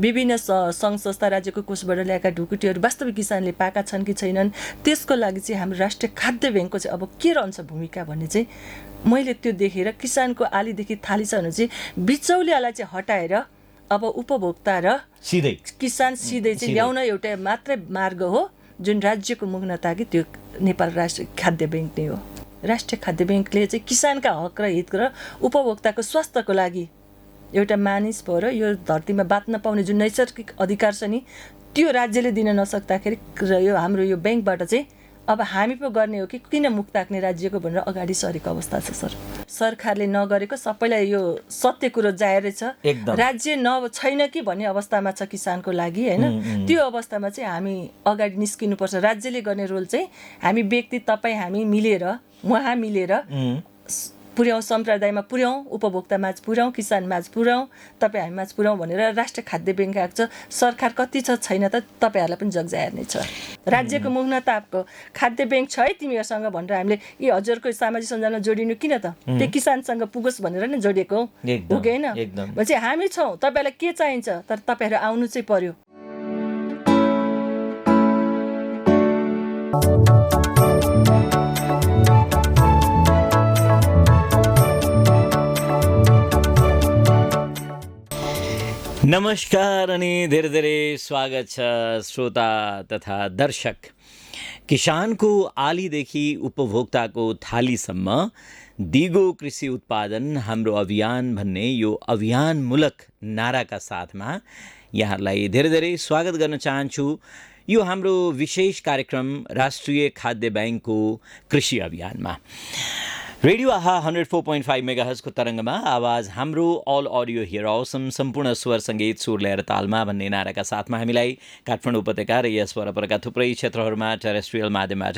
विभिन्न सङ्घ संस्था राज्यको कोषबाट ल्याएका ढुकुटीहरू वास्तविक किसानले पाएका छन् कि छैनन्, त्यसको लागि चाहिँ हाम्रो राष्ट्रिय खाद्य ब्याङ्कको चाहिँ अब के रहन्छ भूमिका भन्ने चाहिँ मैले त्यो देखेर किसानको आलीदेखि थालीसम्म चाहिँ बिचौलियालाई चाहिँ हटाएर अब उपभोक्ता र किसान सिधै चाहिँ ल्याउन एउटा मात्रै मार्ग हो जुन राज्यको मुख नताकी त्यो नेपाल राष्ट्रिय खाद्य ब्याङ्क नै हो। राष्ट्रिय खाद्य ब्याङ्कले चाहिँ किसानका हक र हित र उपभोक्ताको स्वास्थ्यको लागि एउटा मानिस भएर यो धरतीमा बाँच्न पाउने जुन नैसर्गिक अधिकार छ नि त्यो राज्यले दिन नसक्दाखेरि र यो हाम्रो यो ब्याङ्कबाट चाहिँ अब हामी पो गर्ने हो कि किन मुख ताक्ने राज्यको भनेर अगाडि सरेको अवस्था छ सर। सरकारले नगरेको सबैलाई यो सत्य कुरो जाहेर छ, राज्य छैन कि भन्ने अवस्थामा छ किसानको लागि होइन। त्यो अवस्थामा चाहिँ हामी अगाडि निस्किनुपर्छ। राज्यले गर्ने रोल चाहिँ हामी व्यक्ति तपाईँ हामी मिलेर उहाँ मिलेर पुर्याउँ, सम्प्रदायमा पुर्याउँ, उपभोक्ता माझ पुर्याउँ, किसान माझ पुर्याउँ, तपाईँ हामी माझ पुर्याउँ भनेर राष्ट्रिय खाद्य ब्याङ्क आएको छ। सरकार कति छ छैन त तपाईँहरूलाई पनि जगजाहेर नै छ। राज्यको मुख नतापको खाद्य ब्याङ्क छ है तिमीहरूसँग भनेर हामीले यी हजुरको सामाजिक सञ्जालमा जोडिनु किन त, त्यो किसानसँग पुगोस् भनेर नै जोडिएको हो कि होइन? भनेपछि हामी छौँ, तपाईँलाई के चाहिन्छ तर तपाईँहरू आउनु चाहिँ पर्यो। नमस्कार अनि धेरै धेरै स्वागत छ श्रोता तथा दर्शक। किसानको आलीदेखि उपभोक्ताको थालीसम्म दिगो कृषि उत्पादन हाम्रो अभियान भन्ने यो अभियानमूलक नाराका साथमा यहाँहरूलाई धेरै धेरै स्वागत गर्न चाहन्छु। यो हाम्रो विशेष कार्यक्रम राष्ट्रिय खाद्य ब्याङ्कको कृषि अभियानमा रेडियो आहा 104.5 मेगाहर्जको तरङ्गमा आवाज हाम्रो अल अडियो हियर औसम सम्पूर्ण स्वर सङ्गीत सुर ल्याएर तालमा भन्ने नाराका साथमा हामीलाई काठमाडौँ उपत्यका र यस वरपरका थुप्रै क्षेत्रहरूमा टेरेस्ट्रियल माध्यमबाट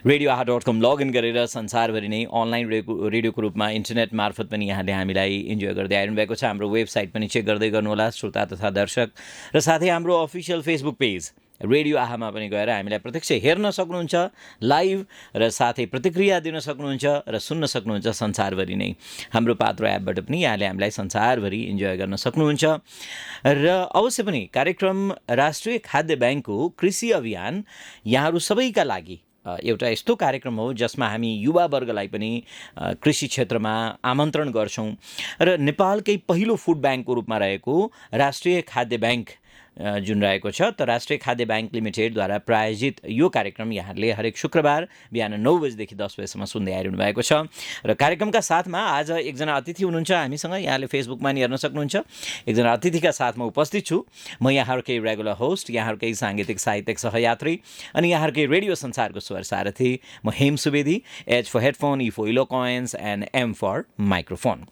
रेडियो आहा.com लगइन गरेर संसारभरि नै अनलाइन रेडियोको रूपमा इन्टरनेट मार्फत पनि यहाँले हामीलाई इन्जोय गर्दै आइरहनु भएको छ। हाम्रो वेबसाइट पनि चेक गर्दै गर्नुहोला श्रोता तथा दर्शक, र साथै हाम्रो अफिसियल फेसबुक पेज रेडियो आहामा पनि गएर हामीलाई प्रत्यक्ष हेर्न सक्नुहुन्छ लाइभ, र साथै प्रतिक्रिया दिन सक्नुहुन्छ र सुन्न सक्नुहुन्छ संसारभरि नै। हाम्रो पात्रो एपबाट पनि यहाँले हामीलाई संसारभरि इन्जोय गर्न सक्नुहुन्छ। र अवश्य पनि कार्यक्रम राष्ट्रिय खाद्य ब्याङ्कको कृषि अभियान यहाँहरू सबैका लागि एउटा यस्तो कार्यक्रम हो जसमा हामी युवावर्गलाई पनि कृषि क्षेत्रमा आमन्त्रण गर्छौँ र नेपालकै पहिलो फुड ब्याङ्कको रूपमा रहेको राष्ट्रिय खाद्य ब्याङ्क जुन रहेको छ त राष्ट्रिय खाद्य ब्याङ्क लिमिटेडद्वारा प्रायोजित यो कार्यक्रम यहाँहरूले हरेक शुक्रबार बिहान 9 बजेदेखि 10 बजेसम्म सुन्दै आइरहनु भएको छ। र कार्यक्रमका साथमा आज एकजना अतिथि हुनुहुन्छ हामीसँग, यहाँले फेसबुकमा नि हेर्न सक्नुहुन्छ। एकजना अतिथिका साथमा उपस्थित छु म, यहाँहरूकै रेगुलर होस्ट, यहाँहरूकै साङ्गीतिक साहित्यिक सहयात्री अनि यहाँहरूकै रेडियो संसारको स्वर सारथी म Hem Subedi. H for headphone, E for elo coins and M for microphone.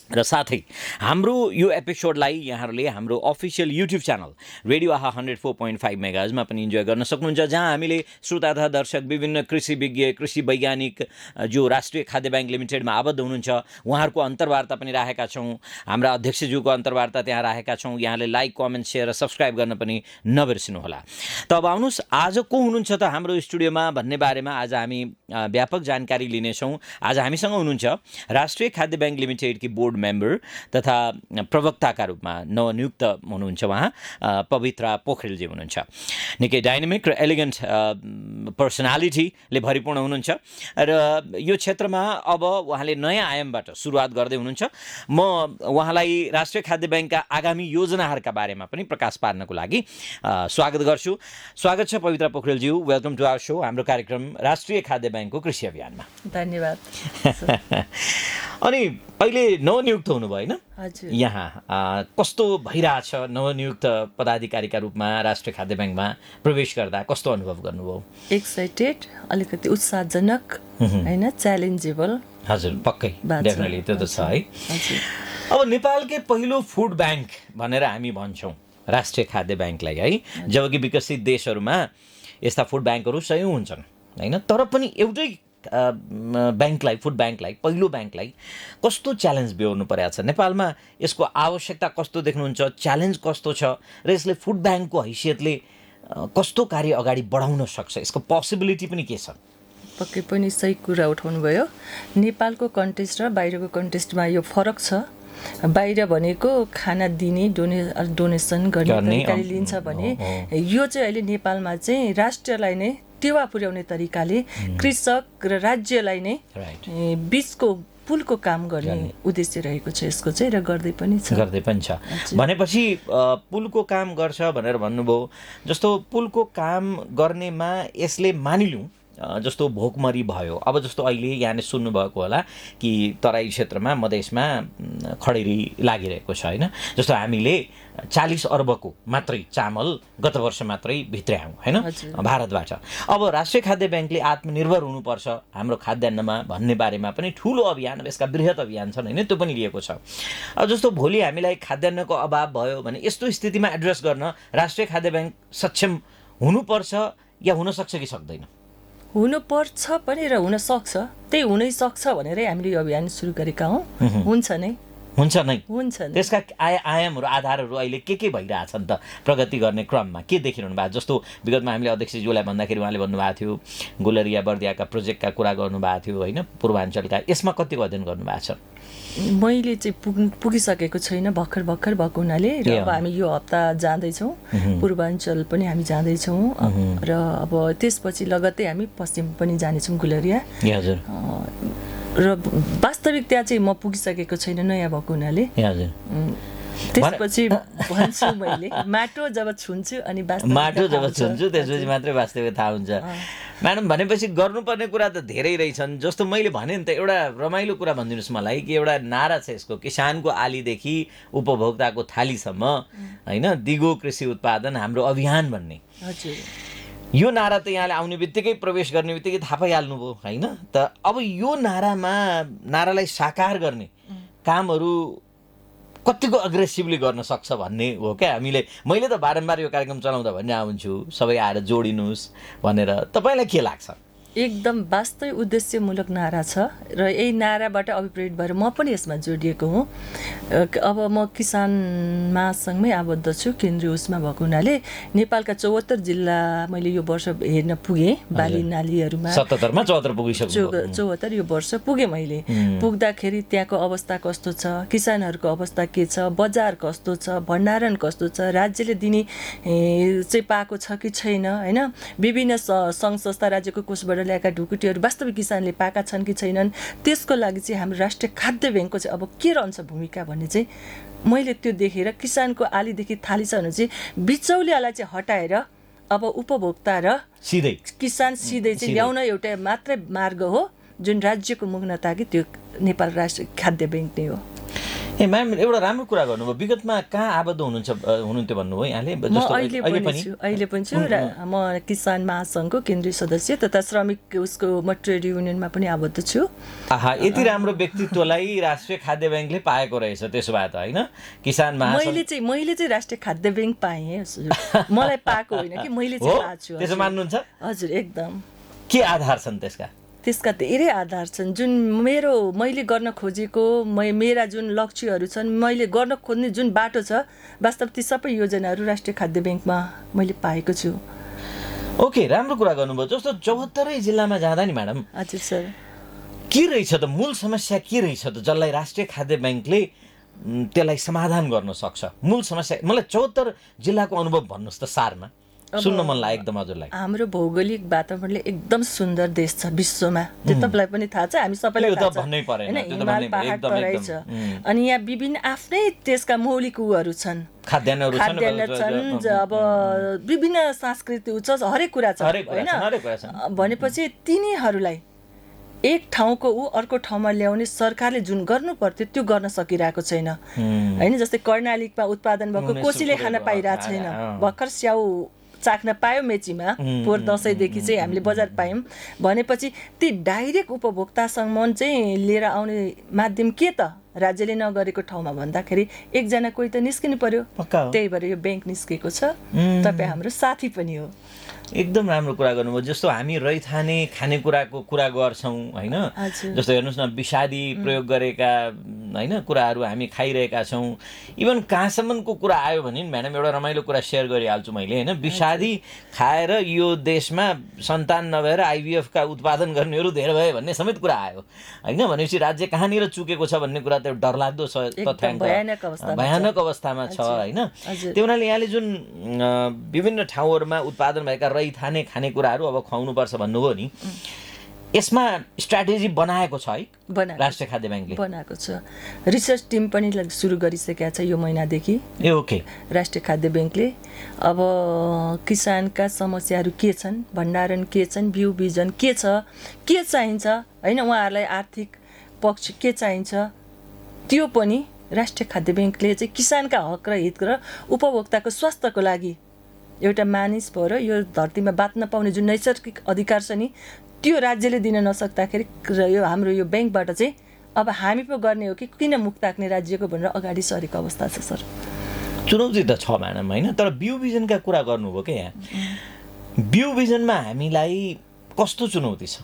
र साथै हाम्रो यो एपिसोडलाई यहाँहरूले हाम्रो official YouTube channel radio Aaha 104.5 मेगाहर्जमा पनि इन्जोय गर्न सक्नुहुन्छ, जहाँ हामीले श्रोता तथा दर्शक विभिन्न कृषि विज्ञ, कृषि वैज्ञानिक जो राष्ट्रिय खाद्य ब्याङ्क लिमिटेडमा आबद्ध हुनुहुन्छ उहाँहरूको अन्तर्वार्ता पनि राखेका छौँ। हाम्रा अध्यक्षज्यूको अन्तर्वार्ता त्यहाँ राखेका छौँ। यहाँले लाइक, कमेन्ट, सेयर र सब्सक्राइब गर्न पनि नबिर्सिनुहोला। त अब आउनुहोस्, आज को हुनुहुन्छ त हाम्रो स्टुडियोमा भन्ने बारेमा आज हामी व्यापक जानकारी लिनेछौँ। आज हामीसँग हुनुहुन्छ राष्ट्रिय खाद्य ब्याङ्क लिमिटेडकी बोर्ड मेम्बर तथा प्रवक्ताका रूपमा नवनियुक्त हुनुहुन्छ उहाँ पवित्रा पोखरेलजी हुनुहुन्छ। निकै डाइनामिक र एलिगेन्ट पर्सनालिटीले भरिपूर्ण हुनुहुन्छ र यो क्षेत्रमा अब उहाँले नयाँ आयामबाट सुरुवात गर्दै हुनुहुन्छ। म उहाँलाई राष्ट्रिय खाद्य ब्याङ्कका आगामी योजनाहरूका बारेमा पनि प्रकाश पार्नको लागि स्वागत गर्छु। स्वागत छ पवित्रा पोखरेलज्यू, वेलकम टु आवर शो, हाम्रो कार्यक्रम राष्ट्रिय खाद्य ब्याङ्कको कृषि अभियानमा। धन्यवाद। अनि अहिले नवनियुक्त हुनुभयो होइन यहाँ, कस्तो भइरहेछ नवनियुक्त पदाधिकारीका रूपमा राष्ट्रिय खाद्य ब्याङ्कमा प्रवेश गर्दा कस्तो अनुभव गर्नुभयो? एक्साइटेड, अलिकति उत्साहजनक होइन, च्यालेन्जेबल। हजुर, पक्कै, डेफिनेटली त्यो त छ है। अब नेपालकै पहिलो फुड ब्याङ्क भनेर हामी भन्छौँ राष्ट्रिय खाद्य ब्याङ्कलाई है, जबकि विकसित देशहरूमा यस्ता फुड ब्याङ्कहरू सयौँ हुन्छन् होइन, तर पनि एउटै ब्याङ्कलाई, फुड ब्याङ्कलाई, पहिलो ब्याङ्कलाई कस्तो च्यालेन्ज बेहोर्नु परेको छ? नेपालमा यसको आवश्यकता कस्तो देख्नुहुन्छ, च्यालेन्ज कस्तो छ, र यसले फुड ब्याङ्कको हैसियतले कस्तो कार्य अगाडि बढाउन सक्छ, यसको पोसिबिलिटी पनि के छ? पक्कै पनि सही कुरा उठाउनु भयो। नेपालको कन्टेस्ट र बाहिरको कन्टेस्टमा यो फरक छ। बाहिर भनेको खाना दिने डोनेसन गर्ने तरिकाले लिन्छ भने यो चाहिँ अहिले नेपालमा चाहिँ राष्ट्रलाई नै टेवा पुर्याउने तरिकाले कृषक र राज्यलाई नै बीचको पुलको काम गर्ने उद्देश्य रहेको छ यसको चाहिँ र गर्दै पनि छ भनेपछि पुलको काम गर्छ भनेर भन्नुभयो। जस्तो पुलको काम गर्नेमा यसले मानिलिउँ जस्तो भोकमरी भयो, अब जस्तो अहिले यहाँले सुन्नुभएको होला कि तराई क्षेत्रमा मधेसमा खडेरी लागिरहेको छ होइन। जस्तो हामीले 40 अर्बको मात्रै चामल गत वर्ष मात्रै भित्र्यायौँ होइन भारतबाट। अब राष्ट्रिय खाद्य ब्याङ्कले आत्मनिर्भर हुनुपर्छ हाम्रो खाद्यान्नमा भन्ने बारेमा पनि ठुलो अभियान, यसका बृहत अभियान छन् होइन, त्यो पनि लिएको छ। अब जस्तो भोलि हामीलाई खाद्यान्नको अभाव भयो भने यस्तो स्थितिमा एड्रेस गर्न राष्ट्रिय खाद्य ब्याङ्क सक्षम हुनुपर्छ या हुन सक्छ कि सक्दैन? हुनुपर्छ पनि र हुन सक्छ, त्यही हुनै सक्छ भनेरै हामीले यो अभियान सुरु गरेका हौँ। हुन्छ नै। त्यसका आयामहरू आधारहरू अहिले के भइरहेछन् त प्रगति गर्ने क्रममा के देखिरहनु भएको? जस्तो विगतमा हामीले अध्यक्षज्यूलाई भन्दाखेरि उहाँले भन्नुभएको थियो गुलरिया बर्दियाका प्रोजेक्टका कुरा गर्नुभएको थियो होइन, पूर्वाञ्चलका, यसमा कतिको अध्ययन गर्नुभएको छ? मैले चाहिँ पुगिसकेको छैन, भर्खर भएको हुनाले र अब हामी यो हप्ता जाँदैछौँ, पूर्वाञ्चल पनि हामी जाँदैछौँ र अब त्यसपछि लगत्तै हामी पश्चिम पनि जानेछौँ गुलरिया। र वास्तविक त्यहाँ चाहिँ म पुगिसकेको छैन नयाँ भएको हुनाले। त्यसपछि भन्छु मैले माटो जब छुन्छु अनि त्यसपछि मात्रै वास्तविक थाहा हुन्छ। म्याडम भनेपछि गर्नुपर्ने कुरा त धेरै रहेछन्। जस्तो मैले भने नि त एउटा रमाइलो कुरा भनिदिनुहोस् मलाई कि एउटा नारा छ यसको, किसानको आलीदेखि उपभोक्ताको थालीसम्म होइन, दिगो कृषि उत्पादन हाम्रो अभियान भन्ने। यो नारा त यहाँले आउने बित्तिकै प्रवेश गर्ने बित्तिकै थाहा पाइहाल्नुभयो होइन। त अब यो नारालाई साकार गर्ने कामहरू कतिको अग्रेसिभली गर्न सक्छ भन्ने हो क्या हामीले। मैले त बारम्बार यो कार्यक्रम चलाउँदा भन्ने आउँछु सबै आएर जोडिनुहोस् भनेर, तपाईँलाई के लाग्छ? एकदम वास्तविक उद्देश्यमूलक नारा छ र यही नाराबाट अभिप्रेरित भएर म पनि यसमा जोडिएको हुँ। अब म किसान महासङ्घमै आबद्ध छु, केन्द्रीय उसमा भएको हुनाले नेपालका 74 जिल्ला मैले यो वर्ष हेर्न पुगेँ। बाली नालीहरूमा 74 पुगिसक्यो, 74 यो वर्ष पुगेँ मैले। पुग्दाखेरि त्यहाँको अवस्था कस्तो छ, किसानहरूको अवस्था के छ, बजार कस्तो छ, भण्डारण कस्तो छ, राज्यले दिने चाहिँ पाएको छ कि छैन होइन, विभिन्न सङ्घ संस्था राज्यको कोषबाट ल्याएका ढुकुटीहरू वास्तविक किसानले पाएका छन् कि छैनन्, त्यसको लागि चाहिँ हाम्रो राष्ट्रिय खाद्य ब्याङ्कको चाहिँ अब के रहन्छ भूमिका भन्ने चाहिँ मैले त्यो देखेर किसानको आलीदेखि थालीसम्म चाहिँ बिचौलियालाई चाहिँ हटाएर अब उपभोक्ता र किसान सिधै चाहिँ ल्याउन एउटा मात्रै मार्ग हो जुन राज्यको मुख नताकी त्यो नेपाल राष्ट्रिय खाद्य ब्याङ्क नै हो। म्याम एउटा राम्रो कुरा गर्नुभयो, विगतमा कहाँ आबद्ध हुनुहुन्थ्यो भन्नुभयो यहाँले? अहिले पनि छु र म किसान महासङ्घको केन्द्रीय सदस्य तथा श्रमिक उसको म ट्रेड युनियनमा पनि आबद्ध छु। यति राम्रो व्यक्तित्वलाई राष्ट्रिय खाद्य ब्याङ्कले पाएको रहेछ त्यसो भए त होइन? किसान महासङ्घ मैले चाहिँ राष्ट्रिय खाद्य ब्याङ्क पाएँ, मलाई पाएको होइन कि मैले चाहिँ पाएको छु। त्यसो मान्नुहुन्छ? हजुर एकदम। के आधार छन् त्यसका धेरै आधार छन्। जुन मैले गर्न खोजेको मेरा जुन लक्ष्यहरू छन्, मैले गर्न खोज्ने जुन बाटो छ, वास्तव ती सबै योजनाहरू राष्ट्रिय खाद्य ब्याङ्कमा मैले पाएको छु। ओके, राम्रो कुरा गर्नुभयो। जस्तो 74 जिल्लामा जाँदा नि म्याडम, हजुर सर, के रहेछ त मूल समस्या के रहेछ त जसलाई राष्ट्रिय खाद्य ब्याङ्कले त्यसलाई समाधान गर्न सक्छ? मूल समस्या मलाई 74 जिल्लाको अनुभव भन्नुहोस् त सारमा, सुन्न मन लाग्यो एकदम हजुरलाई। हाम्रो भौगोलिक वातावरणले एकदम सुन्दर देश छ विश्वमा, त्यो तपाईँलाई पनि थाहा छ, हामी सबैलाई थाहा छ हैन, हिमाल पहाड तराई छ अनि यहाँ विभिन्न आफ्नै त्यसका मौलिक उहरू छन्, खाद्यान्न छन्, अब विभिन्न संस्कृति छ, हरेक कुरा छ हैन। भनेपछि तिनीहरूलाई एक ठाउँको अर्को ठाउँमा ल्याउने सरकारले जुन गर्नु पर्थ्यो त्यो गर्न सकिरहेको छैन हैन। जस्तै कर्णालीमा उत्पादन भएको कोसीले खान पाइरहेको छैन। भर्खर स्याउ चाख्न पायो मेचीमा, पोहोर दसैँदेखि चाहिँ हामीले बजार पायौँ। भनेपछि ती डाइरेक्ट उपभोक्तासम्म चाहिँ लिएर आउने माध्यम के त राज्यले नगरेको ठाउँमा भन्दाखेरि एकजना कोही त निस्किनु पर्यो, त्यही भएर यो ब्याङ्क निस्केको छ। तपाईँ हाम्रो साथी पनि हो। एकदम राम्रो कुरा गर्नुभयो। जस्तो हामी रैथाने खानेकुराको कुरा गर्छौँ होइन, जस्तो हेर्नुहोस् न विषादी प्रयोग गरेका होइन कुराहरू हामी खाइरहेका छौँ। इभन कहाँसम्मको कुरा आयो भने नि म्याडम एउटा रमाइलो कुरा सेयर गरिहाल्छु मैले होइन, विषादी खाएर यो देशमा सन्तान नभएर आइभीएफका उत्पादन गर्नेहरू धेरै भए भन्ने समेत कुरा आयो होइन। भनेपछि राज्य कहाँनिर चुकेको छ भन्ने कुरा त डरलाग्दो तथ्याङ्क भयानक अवस्थामा छ होइन। त्यो हुनाले यहाँले जुन विभिन्न ठाउँहरूमा उत्पादन भएका रैथाने खानेकुराहरू अब खुवाउनुपर्छ भन्नुभयो नि, यसमा स्ट्राटेजी बनाएको छ है राष्ट्रिय खाद्य ब्याङ्कले? बनाएको छ, रिसर्च टिम पनि सुरु गरिसकेका छ यो महिनादेखि। ए ओके। राष्ट्रिय खाद्य ब्याङ्कले अब किसानका समस्याहरू के छन्, भण्डारण के छन्, बिउ बिजन के छ, के चाहिन्छ होइन, उहाँहरूलाई आर्थिक पक्ष के चाहिन्छ, त्यो पनि राष्ट्रिय खाद्य ब्याङ्कले चाहिँ किसानका हक र हित र उपभोक्ताको स्वास्थ्यको लागि एउटा मानिस भएर यो धरतीमा बाँच्न पाउने जुन नैसर्गिक अधिकार छ नि, त्यो राज्यले दिन नसक्दाखेरि र यो हाम्रो यो ब्याङ्कबाट चाहिँ अब हामी पो गर्ने हो कि किन मुख ताक्ने राज्यको भनेर अगाडि सरेको अवस्था छ सर। चुनौती त छ म्याडम होइन, तर बिउ बिजनका कुरा गर्नुभयो क्या यहाँ। बिउ बिजनमा हामीलाई कस्तो चुनौती छ?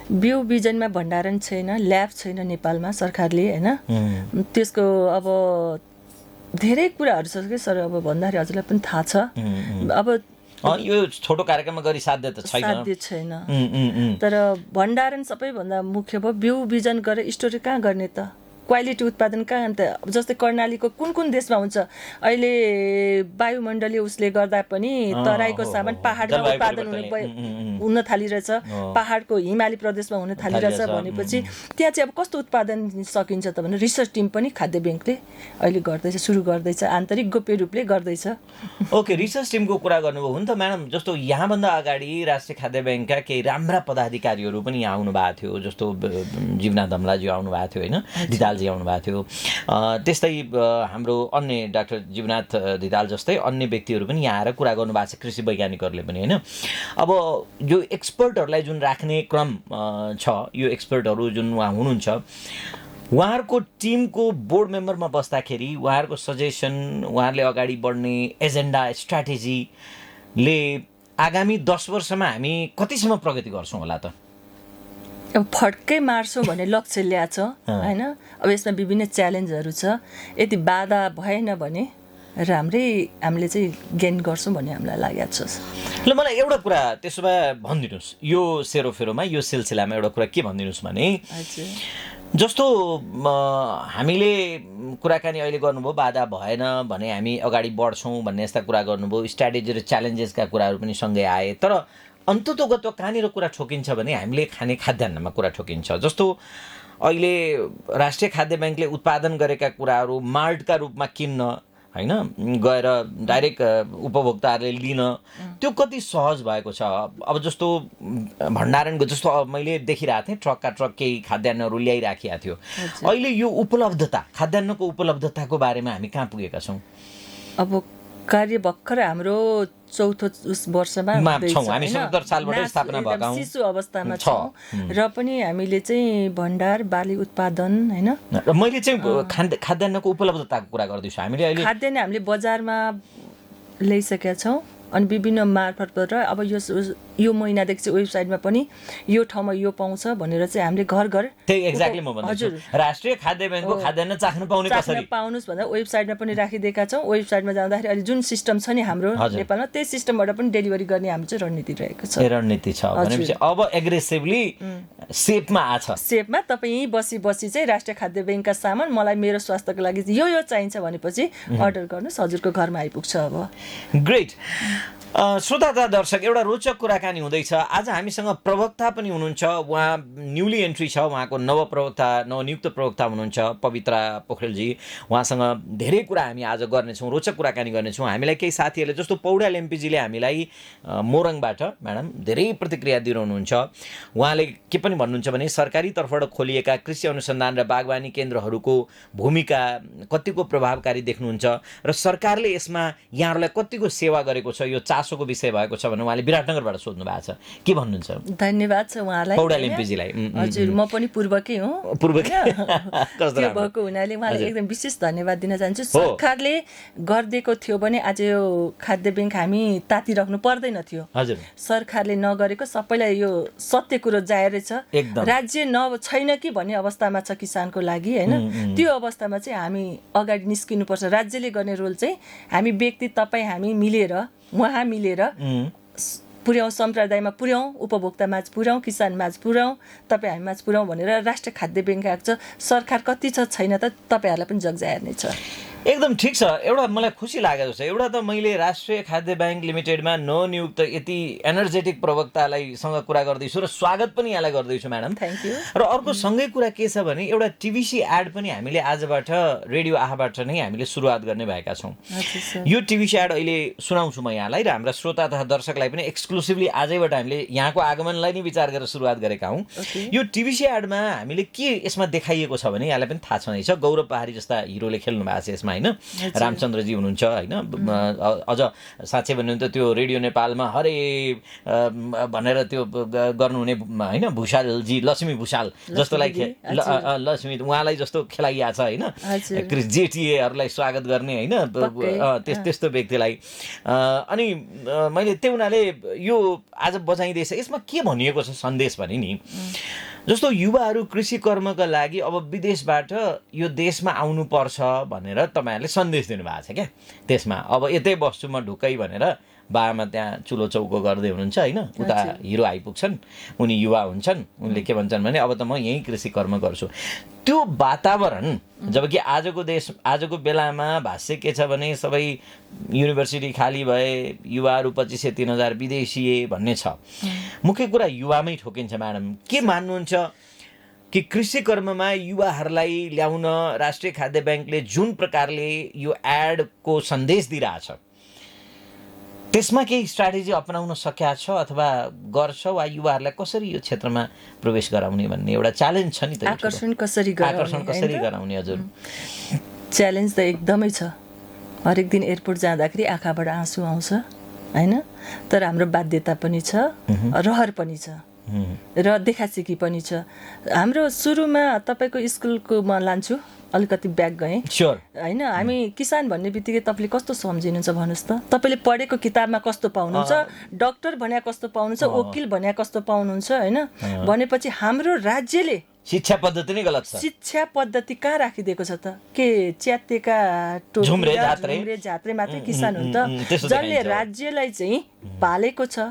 बिउ बिजनमा भण्डारण छैन, ल्याब छैन नेपालमा सरकारले होइन। त्यसको अब धेरै कुराहरू छ कि सर, अब भन्दाखेरि हजुरलाई पनि थाहा छ। अब यो छोटो कार्यक्रममा गरी साध्य त छैन, तर भण्डारण सबैभन्दा मुख्य भयो। बिउ बिजन गरेर स्टोरेज कहाँ गर्ने त, क्वालिटी उत्पादन कहाँ? अन्त जस्तै कर्णालीको कुन कुन देशमा हुन्छ अहिले वायुमण्डलीय उसले गर्दा पनि तराईको सामान पहाडमा उत्पादन हुन थालिरहेछ, पहाडको हिमाली प्रदेशमा हुन थालिरहेछ भनेपछि त्यहाँ चाहिँ अब कस्तो उत्पादन सकिन्छ त भनेर रिसर्च टिम पनि खाद्य ब्याङ्कले अहिले गर्दैछ, सुरु गर्दैछ, आन्तरिक गोप्य रूपले गर्दैछ। ओके, रिसर्च टिमको कुरा गर्नुभयो हुन त म्याडम। जस्तो यहाँभन्दा अगाडि राष्ट्रिय खाद्य ब्याङ्कका केही राम्रा पदाधिकारीहरू पनि यहाँ आउनु भएको थियो, जस्तो जीवनाथ धमलाजी आउनु भएको थियो होइन, दिदाल आउनु भएको थियो। त्यस्तै हाम्रो अन्य डाक्टर जीवनाथ दिदाल जस्तै अन्य व्यक्तिहरू पनि यहाँ आएर कुरा गर्नु भएको छ, कृषि वैज्ञानिकहरूले पनि होइन। अब यो एक्सपर्टहरूलाई जुन राख्ने क्रम छ, यो एक्सपर्टहरू जुन उहाँ हुनुहुन्छ, उहाँहरूको टिमको बोर्ड मेम्बरमा बस्दाखेरि उहाँहरूको सजेसन, उहाँहरूले अगाडि बढ्ने एजेन्डा, स्ट्राटेजीले आगामी 10 वर्षमा हामी कतिसम्म प्रगति गर्छौँ होला त? अब फड्कै मार्छौँ भन्ने लक्ष्य ल्याएको छ होइन। अब यसमा विभिन्न च्यालेन्जहरू छ, यदि बाधा भएन भने राम्रै हामीले चाहिँ गेन गर्छौँ भन्ने हामीलाई लागेको छ। ल मलाई एउटा कुरा त्यसो भए भनिदिनुहोस्, यो सेरोफेरोमा यो सिलसिलामा एउटा कुरा के भनिदिनुहोस् भने, जस्तो हामीले कुराकानी अहिले गर्नुभयो बाधा भएन भने हामी अगाडि बढ्छौँ भन्ने यस्ता कुरा गर्नुभयो, स्ट्राटेजी र च्यालेन्जेसका कुराहरू पनि सँगै आए। तर अन्ततोगत कहाँनिर कुरा ठोकिन्छ भने हामीले खाने खाद्यान्नमा कुरा ठोकिन्छ। जस्तो अहिले राष्ट्रिय खाद्य ब्याङ्कले उत्पादन गरेका कुराहरू माल्टका रूपमा किन्न होइन, गएर डाइरेक्ट उपभोक्ताहरूले लिन त्यो कति सहज भएको छ? अब जस्तो भण्डारणको जस्तो मैले देखिरहेको थिएँ, ट्रकका ट्रक केही खाद्यान्नहरू ल्याइराखेका थियो। अहिले यो उपलब्धता, खाद्यान्नको उपलब्धताको बारेमा हामी कहाँ पुगेका छौँ? अब कार्य भर्खर हाम्रो चौथो वर्षमा हामी 77 सालबाटै स्थापना भएका हौँ, शिशु अवस्थामा छौँ र पनि हामीले चाहिँ भण्डार बाली उत्पादन होइन। र मैले चाहिँ खाद्यान्नको उपलब्धताको कुरा गर्दैछु। हामीले अहिले खाद्यान्न हामीले बजारमा ल्याइसकेका छौँ अनि विभिन्न मार्फतबाट अब यो महिनादेखि चाहिँ वेबसाइटमा पनि यो ठाउँमा यो पाउँछ भनेर चाहिँ हामीले घर घर त्यही एक्ज्याक्टली म भन्दैछु, राष्ट्रिय खाद्य ब्याङ्कको खाद्यान्न चाख्न पाउने कसरी पाउनुस् भनेर वेबसाइटमा पनि राखिदिएका छौँ। वेबसाइटमा जाँदाखेरि अहिले जुन सिस्टम छ नि हाम्रो नेपालमा, त्यही सिस्टमबाट पनि डेलिभरी गर्ने हाम्रो चाहिँ रणनीति रहेको छ। रणनीति छ भनेपछि अब एग्रेसिभली सेपमा आछ। सेपमा तपाईँ बसी चाहिँ राष्ट्रिय खाद्य ब्याङ्कका सामान मलाई मेरो स्वास्थ्यको लागि यो चाहिन्छ भनेपछि अर्डर गर्नुहोस्, हजुरको घरमा आइपुग्छ। अब ग्रेट। श्रोता तथा दर्शक, एउटा रोचक कुराकानी हुँदैछ। आज हामीसँग प्रवक्ता पनि हुनुहुन्छ, उहाँ न्युली एन्ट्री छ, उहाँको नवनियुक्त प्रवक्ता हुनुहुन्छ पवित्रा पोखरेलजी। उहाँसँग धेरै कुरा हामी आज गर्नेछौँ, रोचक कुराकानी गर्नेछौँ। हामीलाई केही साथीहरूले जस्तो पौड्याल एमपीजीले हामीलाई मोरङबाट म्याडम धेरै प्रतिक्रिया दिइरहनुहुन्छ। उहाँले के पनि भन्नुहुन्छ भने सरकारी तर्फबाट खोलिएका कृषि अनुसन्धान र बागवानी केन्द्रहरूको भूमिका कतिको प्रभावकारी देख्नुहुन्छ र सरकारले यसमा यहाँहरूलाई कतिको सेवा गरेको छ, यो चासोको विषय भएको छ भने उहाँले विराटनगरबाट सोध्नु भएको छ, के भन्नुहुन्छ? धन्यवाद छ उहाँलाई, पौडेल एमपीजीलाई। हजुर, म पनि पूर्वकै हुँ, त्यो भएको हुनाले उहाँलाई एकदम विशेष धन्यवाद दिन चाहन्छु। सरकारले गरिदिएको थियो भने आज यो खाद्य ब्याङ्क हामी तातिराख्नु पर्दैन थियो। हजुर, सरकारले नगरेको सबैलाई यो सत्य कुरो जाहेरै छ। राज्य छैन कि भन्ने अवस्थामा छ किसानको लागि, होइन? त्यो अवस्थामा चाहिँ हामी अगाडि निस्किनुपर्छ। राज्यले गर्ने रोल चाहिँ हामी व्यक्ति तपाईँ हामी मिलेर, उहाँ मिलेर पुर्याउँ, सम्प्रदायमा पुर्याउँ, उपभोक्तामाझ पुर्याउँ, किसानमाझ पुर्याउँ, तपाईँ हामीमाझ पुर्याउँ भनेर राष्ट्रिय खाद्य ब्याङ्क आएको छ। सरकार कति छ छैन त तपाईँहरूलाई पनि जगजाहेर नै छ। एकदम ठिक छ। एउटा मलाई खुसी लागेको छ, एउटा त मैले राष्ट्रिय खाद्य ब्याङ्क लिमिटेडमा नवनियुक्त यति एनर्जेटिक प्रवक्तालाई सँग कुरा गर्दैछु र स्वागत पनि यहाँलाई गर्दैछु म्याडम। Thank you. र अर्को सँगै कुरा के छ भने एउटा टिभिसी एड पनि हामीले आजबाट रेडियो आहाबाट नै हामीले सुरुवात गर्ने भएका छौँ। यो टिभिसी एड अहिले सुनाउँछु म यहाँलाई, र हाम्रा श्रोता तथा दर्शकलाई पनि एक्सक्लुसिभली आजैबाट हामीले यहाँको आगमनलाई नै विचार गरेर सुरुवात गरेका हौँ। यो टिभिसी एडमा हामीले के यसमा देखाइएको छ भने यहाँलाई पनि थाहा छँदैछ, गौरव पहाडी जस्ता हिरोले खेल्नु भएको छ यसमा, होइन? रामचन्द्रजी हुनुहुन्छ, होइन? अझ साँच्चै भन्नु त त्यो रेडियो नेपालमा हरे भनेर त्यो गर्नुहुने, होइन? भुषालजी, लक्ष्मी भुषाल जस्तोलाई लक्ष्मी उहाँलाई जस्तो खेलाइएको छ, होइन? जेटिएहरूलाई स्वागत गर्ने, होइन? त्यस्तो व्यक्तिलाई। अनि मैले त्यो हुनाले यो आज बजाइँदैछ, यसमा के भनिएको छ सन्देश भने नि, जस्तो युवाहरू कृषि कर्मका लागि अब विदेशबाट यो देशमा आउनुपर्छ भनेर तपाईँहरूले सन्देश दिनुभएको छ क्या। त्यसमा अब यतै बस्छु म ढुक्कै भनेर बामा त्यहाँ चुलो चौको गर्दै हुनुहुन्छ, होइन? उता हिरो आइपुग्छन्, उनी युवा हुन्छन्, उनले के भन्छन् भने अब त म यहीँ कृषि कर्म गर्छु। त्यो वातावरण जबकि आजको बेलामा भाष्य के छ भने सबै युनिभर्सिटी खाली भए, युवाहरू 2500-3000 विदेशिए भन्ने छ। मुख्य कुरा युवामै ठोकिन्छ म्याडम। के मान्नुहुन्छ कि कृषि कर्ममा युवाहरूलाई ल्याउन राष्ट्रिय खाद्य ब्याङ्कले जुन प्रकारले यो एडको सन्देश दिइरहेछ, त्यसमा केही स्ट्राटेजी अपनाउन सकिएको छ अथवा गर्छ, वा युवाहरूलाई कसरी यो क्षेत्रमा प्रवेश गराउने भन्ने एउटा च्यालेन्ज छ नि त? आकर्षण कसरी गराउने? हजुर, च्यालेन्ज त एकदमै छ। हरेक दिन एयरपोर्ट जाँदाखेरि आँखाबाट आँसु आउँछ, होइन? तर हाम्रो बाध्यता पनि छ, रहर पनि छ, र देखासिकी पनि छ। हाम्रो सुरुमा तपाईँको स्कुलको म लान्छु, अलिकति ब्याक गएँ, होइन? हामी किसान भन्ने बित्तिकै तपाईँले कस्तो सम्झिनुहुन्छ भन्नुहोस् त? तपाईँले पढेको किताबमा कस्तो पाउनुहुन्छ, डक्टर भने कस्तो पाउनुहुन्छ, वकिल भने कस्तो पाउनुहुन्छ, होइन? भनेपछि हाम्रो राज्यले शिक्षा पद्धति नै गलत छ। शिक्षा पद्धति कहाँ राखिदिएको छ त? के च्यातेका झुम्रे झात्रे मात्रै किसान हुन् त? जसले राज्यलाई चाहिँ पालेको छ,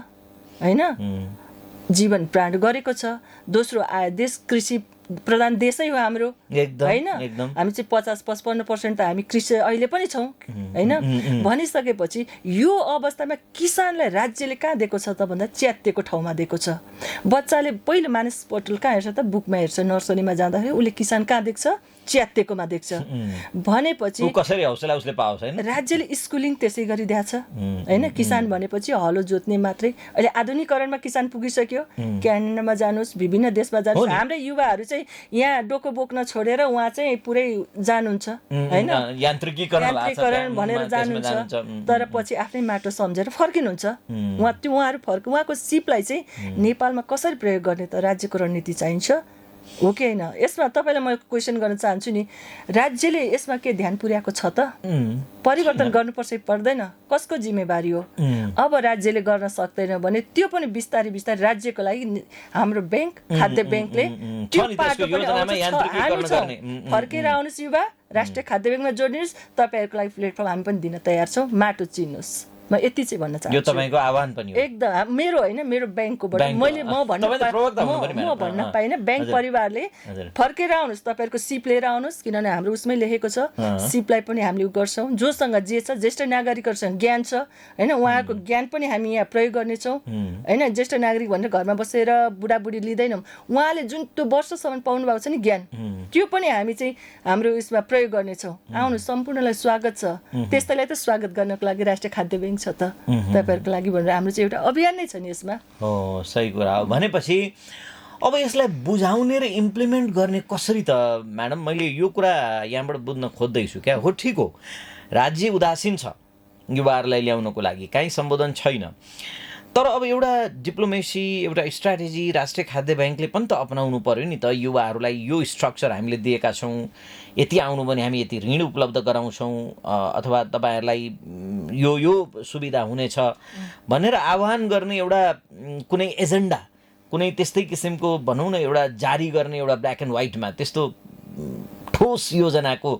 होइन? जीवन प्राण गरेको छ। दोस्रो देश कृषि प्रधान देशै हो हाम्रो, होइन? हामी चाहिँ 50-55% त हामी कृषि अहिले पनि छौँ, होइन? भनिसकेपछि यो अवस्थामा किसानलाई राज्यले कहाँ दिएको छ त भन्दा च्यातेको ठाउँमा दिएको छ। बच्चाले पहिलो मानिस पोर्टल कहाँ हेर्छ त? बुकमा हेर्छ। नर्सरीमा जाँदाखेरि उसले किसान कहाँ देख्छ? च्यातेकोमा देख्छ। भनेपछि कसरी हौसला उसले पाउँछ, होइन? राज्यले स्कुलिङ त्यसै गरिदिएछ, होइन? किसान भनेपछि हलो जोत्ने मात्रै। अहिले आधुनिकरणमा किसान पुगिसक्यो। क्यानाडामा जानुहोस्, विभिन्न देशमा जानुहोस्, हाम्रै युवाहरू चाहिँ यहाँ डोको बोक्न छोडेर उहाँ चाहिँ पुरै जानुहुन्छ, होइन? यान्त्रिकीकरण भनेर जानुहुन्छ, तर पछि आफ्नै माटो सम्झेर फर्किनुहुन्छ। उहाँको सिपलाई चाहिँ नेपालमा कसरी प्रयोग गर्ने त? राज्यको रणनीति चाहिन्छ, हो कि होइन? यसमा तपाईँलाई म क्वेसन गर्न चाहन्छु नि, राज्यले यसमा के ध्यान पुर्याएको छ त? परिवर्तन गर्नुपर्छ पर्दैन? कसको जिम्मेवारी हो? अब राज्यले गर्न सक्दैन भने त्यो पनि बिस्तारै बिस्तारै राज्यको लागि हाम्रो ब्याङ्क, खाद्य ब्याङ्कले त्यो पाटो पनि हामी छौँ। फर्केर आउनुहोस् युवा, राष्ट्रिय खाद्य ब्याङ्कमा जोड्नुहोस्। तपाईँहरूको लागि प्लेटफर्म हामी पनि दिन तयार छौँ, माटो चिन्नुहोस्। म यति चाहिँ भन्न चाहन्छु। यो तपाईँको आह्वान पनि हो? एकदम मेरो, होइन? मेरो ब्याङ्ककोबाट म भन्न पाइनँ। ब्याङ्क परिवारले फर्केर आउनुहोस्, तपाईँहरूको सिप लिएर आउनुहोस्, किनभने हाम्रो उसमै लेखेको छ सिपलाई पनि हामीले गर्छौँ। जोसँग जे छ, ज्येष्ठ नागरिकहरूसँग ज्ञान छ, होइन? उहाँहरूको ज्ञान पनि हामी यहाँ प्रयोग गर्नेछौँ, होइन? ज्येष्ठ नागरिक भनेर घरमा बसेर बुढाबुढी लिँदैनौँ। उहाँले जुन त्यो वर्षसम्म पाउनु भएको छ नि ज्ञान, त्यो पनि हामी चाहिँ हाम्रो उसमा प्रयोग गर्नेछौँ। आउनुहोस्, सम्पूर्णलाई स्वागत छ। त्यस्तैलाई त स्वागत गर्नको लागि राष्ट्रिय खाद्य ब्याङ्क छ त तपाईँहरूको लागि भनेर हाम्रो चाहिँ एउटा अभियान नै छ नि यसमा। हो, सही कुरा हो। भनेपछि अब यसलाई बुझाउने र इम्प्लिमेन्ट गर्ने कसरी त म्याडम? मैले यो कुरा यहाँबाट बुझ्न खोज्दैछु क्या। हो, ठिक हो, राज्य उदासीन छ, युवाहरूलाई ल्याउनको लागि काहीँ सम्बोधन छैन। तर अब एउटा डिप्लोमेसी, एउटा स्ट्राटेजी राष्ट्रिय खाद्य ब्याङ्कले पनि त अपनाउनु पर्यो नि त। युवाहरूलाई यो स्ट्रक्चर हामीले दिएका छौँ, यति आउनु भने हामी यति ऋण उपलब्ध गराउँछौँ अथवा तपाईँहरूलाई यो सुविधा हुनेछ भनेर आह्वान गर्ने एउटा कुनै एजेन्डा, कुनै त्यस्तै किसिमको भनौँ न एउटा जारी गर्ने एउटा ब्ल्याक एन्ड व्हाइटमा त्यस्तो ठोस योजनाको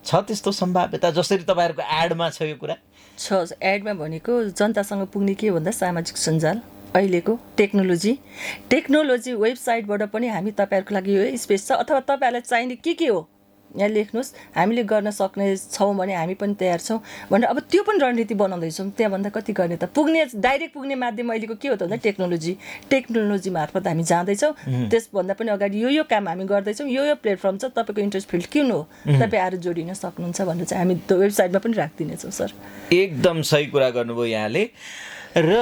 छ त्यस्तो सम्भाव्यता जसरी तपाईँहरूको एडमा छ यो कुरा? छ। एडमा भनेको जनतासँग पुग्ने के भन्दा सामाजिक सञ्जाल, अहिलेको टेक्नोलोजी वेबसाइटबाट पनि हामी तपाईँहरूको लागि यो स्पेस छ अथवा तपाईँहरूलाई चाहिने के हो यहाँ लेख्नुहोस्, हामीले गर्न सक्ने छौँ भने हामी पनि तयार छौँ भनेर अब त्यो पनि रणनीति बनाउँदैछौँ। त्यहाँभन्दा कति गर्ने त? डाइरेक्ट पुग्ने माध्यम अहिलेको के हो त भन्दा टेक्नोलोजी मार्फत हामी जाँदैछौँ। त्यसभन्दा पनि अगाडि यो काम हामी गर्दैछौँ, यो प्लेटफर्म छ, तपाईँको इन्ट्रेस्ट फिल्ड किन हो, तपाईँ आएर जोडिन सक्नुहुन्छ भनेर चाहिँ हामी त्यो वेबसाइटमा पनि राखिदिनेछौँ सर। एकदम सही कुरा गर्नुभयो यहाँले। र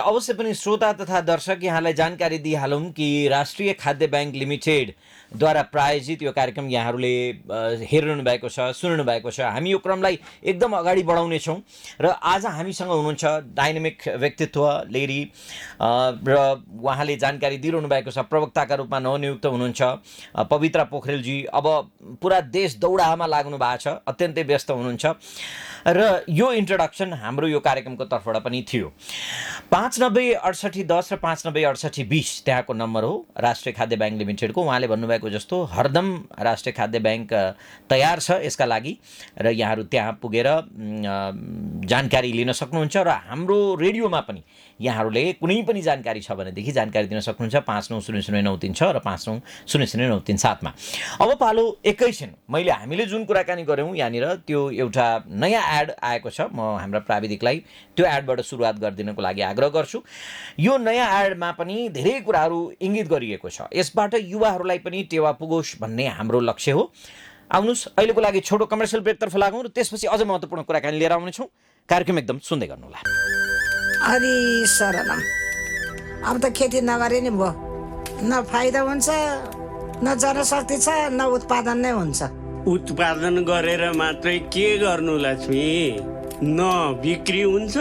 अवश्य पनि श्रोता तथा दर्शक यहाँलाई जानकारी दिइहालौँ कि राष्ट्रिय खाद्य ब्याङ्क लिमिटेडद्वारा प्रायोजित यो कार्यक्रम यहाँहरूले हेरिरहनु भएको छ, सुनिरहनु भएको छ। हामी यो क्रमलाई एकदम अगाडि बढाउनेछौँ र आज हामीसँग हुनुहुन्छ डाइनामिक व्यक्तित्व लेडी र उहाँले जानकारी दिइरहनु भएको छ। प्रवक्ताका रूपमा नवनियुक्त हुनुहुन्छ पवित्रा पोखरेलजी। अब पुरा देश दौडामा लाग्नु भएको छ, अत्यन्तै व्यस्त हुनुहुन्छ र यो इन्ट्रोडक्सन हाम्रो यो कार्यक्रमको तर्फबाट पनि थियो। 956810 र 956820 त्यहाँको नम्बर हो राष्ट्रिय खाद्य ब्याङ्क लिमिटेडको। उहाँले भन्नुभएको जस्तो हरदम राष्ट्रिय खाद्य ब्याङ्क तयार छ यसका लागि र यहाँहरू त्यहाँ पुगेर जानकारी लिन सक्नुहुन्छ र हाम्रो रेडियोमा पनि यहाँहरूले कुनै पनि जानकारी छ भनेदेखि जानकारी दिन सक्नुहुन्छ 59000936 र 59000937 मा। अब पालो एकैछिन हामीले जुन कुराकानी गऱ्यौँ यहाँनिर त्यो एउटा नयाँ एड आएको छ। म हाम्रा प्राविधिकलाई त्यो एडबाट सुरुवात गरिदिनको लागि आग्रह गर्छु। यो नयाँ एडमा पनि धेरै कुराहरू इङ्गित गरिएको छ, यसबाट युवाहरूलाई पनि टेवा पुगोस् भन्ने हाम्रो लक्ष्य हो। आउनुहोस् अहिलेको लागि छोटो कमर्सियल ब्रेकतर्फ लागौँ र त्यसपछि अझ महत्त्वपूर्ण कुराकानी लिएर आउनेछौँ। कार्यक्रम एकदम सुन्दै गर्नुहोला। अरे शरणम, अब त खेती नगरे नि भयो, न फाइदा हुन्छ, न जनशक्ति छ, न उत्पादन नै हुन्छ। उत्पादन गरेर मात्रै के गर्नु लक्ष्मी? न बिक्री हुन्छ,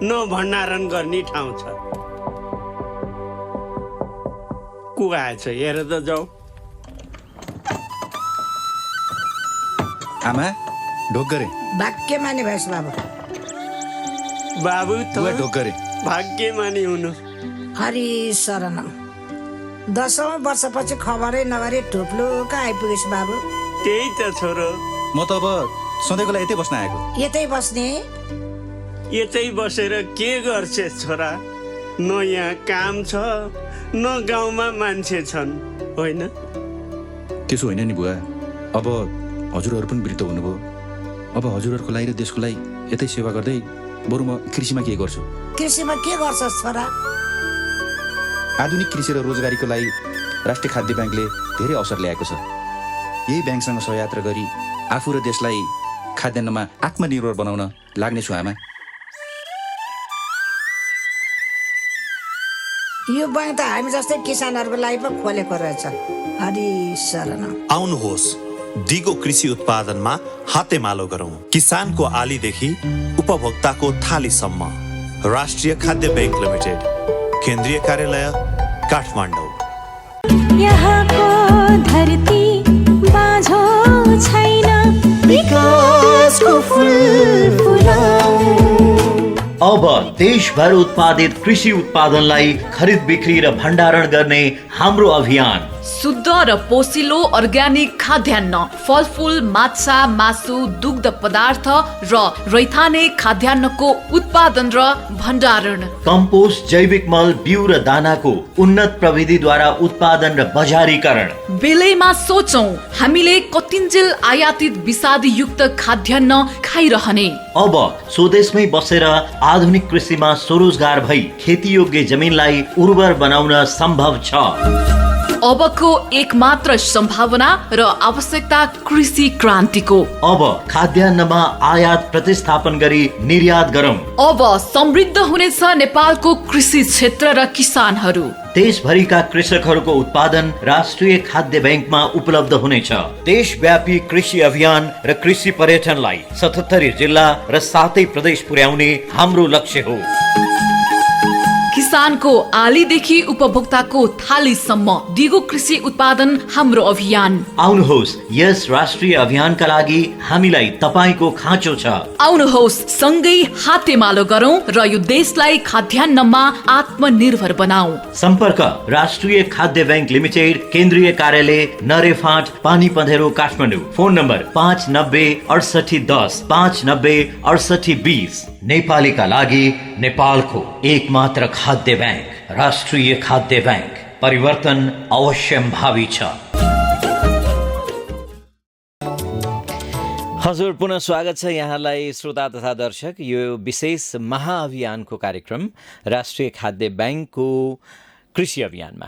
न भण्डारण गर्ने ठाउँ छ। को आएछ हेर त जाऊ। आमा ढोकरे भाग्यमानी भएछ बाबु। बाबु त ढोकरे भाग्यमानी हुनु। हरि शरणम, 10औं वर्षपछि खबरै नगरी टुप्लुक आइपुगेछ बाबु। त्यही त छोरो, म त अब सधैँको लागि यतै बस्न आएको। यतै बस्ने? यतै बसेर के गर्छ छोरा? न यहाँ काम छ, न गाउँमा मान्छे छन्, होइन? त्यसो होइन नि बुवा, अब हजुरहरू पनि वृद्ध हुनुभयो। अब हजुरहरूको लागि र देशको लागि यतै सेवा गर्दै बरु म कृषिमा के गर्छु। कृषिमा के गर्छस् छोरा? आधुनिक कृषि र रोजगारीको लागि राष्ट्रिय खाद्य ब्याङ्कले धेरै अवसर ल्याएको छ। यही ब्याङ्कसँग सहयात्रा गरी आफू र देशलाई खाद्यान्नमा आत्मनिर्भर बनाउन लाग्नेछु आमा। यो ब्याङ्क त हामी जस्तै किसानहरूको लागि पो खोलेको रहेछ। हरि शरणम। आउनुहोस् दिगो कृषि उत्पादनमा हातेमालो गरौँ। किसानको आलीदेखि उपभोक्ताको थालीसम्म। राष्ट्रिय खाद्य ब्याङ्क लिमिटेड, केन्द्रीय कार्यालय काठमाडौँ। यहाँको धरती बाझो छैन, विकासको फुल फुलाऊ। अब देशभर उत्पादित कृषि उत्पादनलाई खरिद बिक्री र भण्डारण गर्ने हाम्रो अभियान। शुद्ध र पोषिलो अर्ग्यानिक खाद्यान्न, फलफुल, माछा, मासु, दुग्ध पदार्थ र रैथाने खाद्यान्नको उत्पादन र भण्डारण। कम्पोस्ट, जैविक मल, बिउ र दानाको उन्नत प्रविधिद्वारा उत्पादन र बजारीकरण। बेलैमा सोचौं हामीले कतिन्जेल आयातित विषादयुक्त खाद्यान्न खाइरहने। अब स्वदेशमै बसेर आधुनिक कृषिमा स्वरोजगार भई खेतीयोग्य जमिनलाई उर्वर बनाउन सम्भव छ। अबको एकमात्र सम्भावना र आवश्यकता कृषि क्रान्तिको। अब खाद्यान्नमा आयात प्रतिस्थापन गरी निर्यात गरौँ। अब समृद्ध हुनेछ नेपालको कृषि क्षेत्र र किसानहरू। देशभरिका कृषकहरूको उत्पादन राष्ट्रिय खाद्य बैंकमा उपलब्ध हुनेछ। देशव्यापी कृषि अभियान र कृषि पर्यटनलाई 77 जिल्ला र 7 प्रदेश पुर्याउने हाम्रो लक्ष्य हो। किसानको आलीदेखि उपभोक्ताको थालीसम्म दिगो कृषि उत्पादन हाम्रो अभियान। आउनुहोस्, यस राष्ट्रिय अभियानका लागि हामीलाई तपाईको खाँचो छ। आउनुहोस्, सँगै हातेमालो गरौं र यो देशलाई खाद्यान्नमा आत्मनिर्भर बनाऊ। सम्पर्क राष्ट्रिय खाद्य बैंक लिमिटेड, केन्द्रीय कार्यालय नरेफाट, पानी पँधेरो, काठमाडौँ। Phone number 590 68 10 590 68 20। नेपालीका लागि नेपालको एकमात्र खाद्य बैंक राष्ट्रिय खाद्य बैंक। परिवर्तन अवश्यम्भावी छ। हजुर, पुनः स्वागत छ यहाँलाई श्रोता तथा दर्शक यो विशेष महाअभियानको कार्यक्रम राष्ट्रिय खाद्य बैंकको कृषि अभियानमा।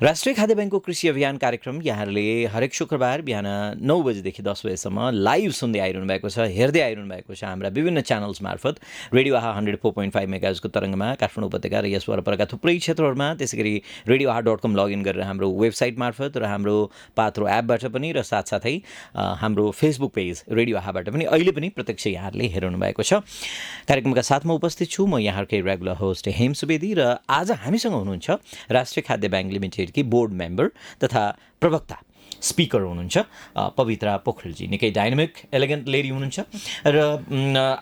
राष्ट्रिय खाद्य बैंकको कृषि अभियान कार्यक्रम यहाँहरूले हरेक शुक्रबार बिहान 9 बजेदेखि 10 बजेसम्म लाइभ सुन्दै आइरहनु भएको छ, हेर्दै आइरहनु भएको छ हाम्रा विभिन्न च्यानल्स मार्फत। रेडियो आहा 104.5 मेगाहर्जको तरङ्गमा काठमाडौँ उपत्यका र यस वरपरका थुप्रै क्षेत्रहरूमा, त्यसैगरी radioaha.com लगइन गरेर हाम्रो वेबसाइट मार्फत र हाम्रो पात्रो एपबाट पनि र साथसाथै हाम्रो फेसबुक पेज रेडियो आहाबाट पनि अहिले पनि प्रत्यक्ष यहाँहरूले हेर्नु भएको छ। कार्यक्रमका साथमा उपस्थित छु म यहाँहरूकै रेगुलर होस्ट हेम सुवेदी र आज हामीसँग हुनुहुन्छ राष्ट्रिय खाद्य बैंक लिमिटेडकी बोर्ड मेम्बर तथा प्रवक्ता स्पिकर हुनुहुन्छ पवित्रा पोखरेलजी। निकै डाइनामिक एलिगेन्ट लेडी हुनुहुन्छ र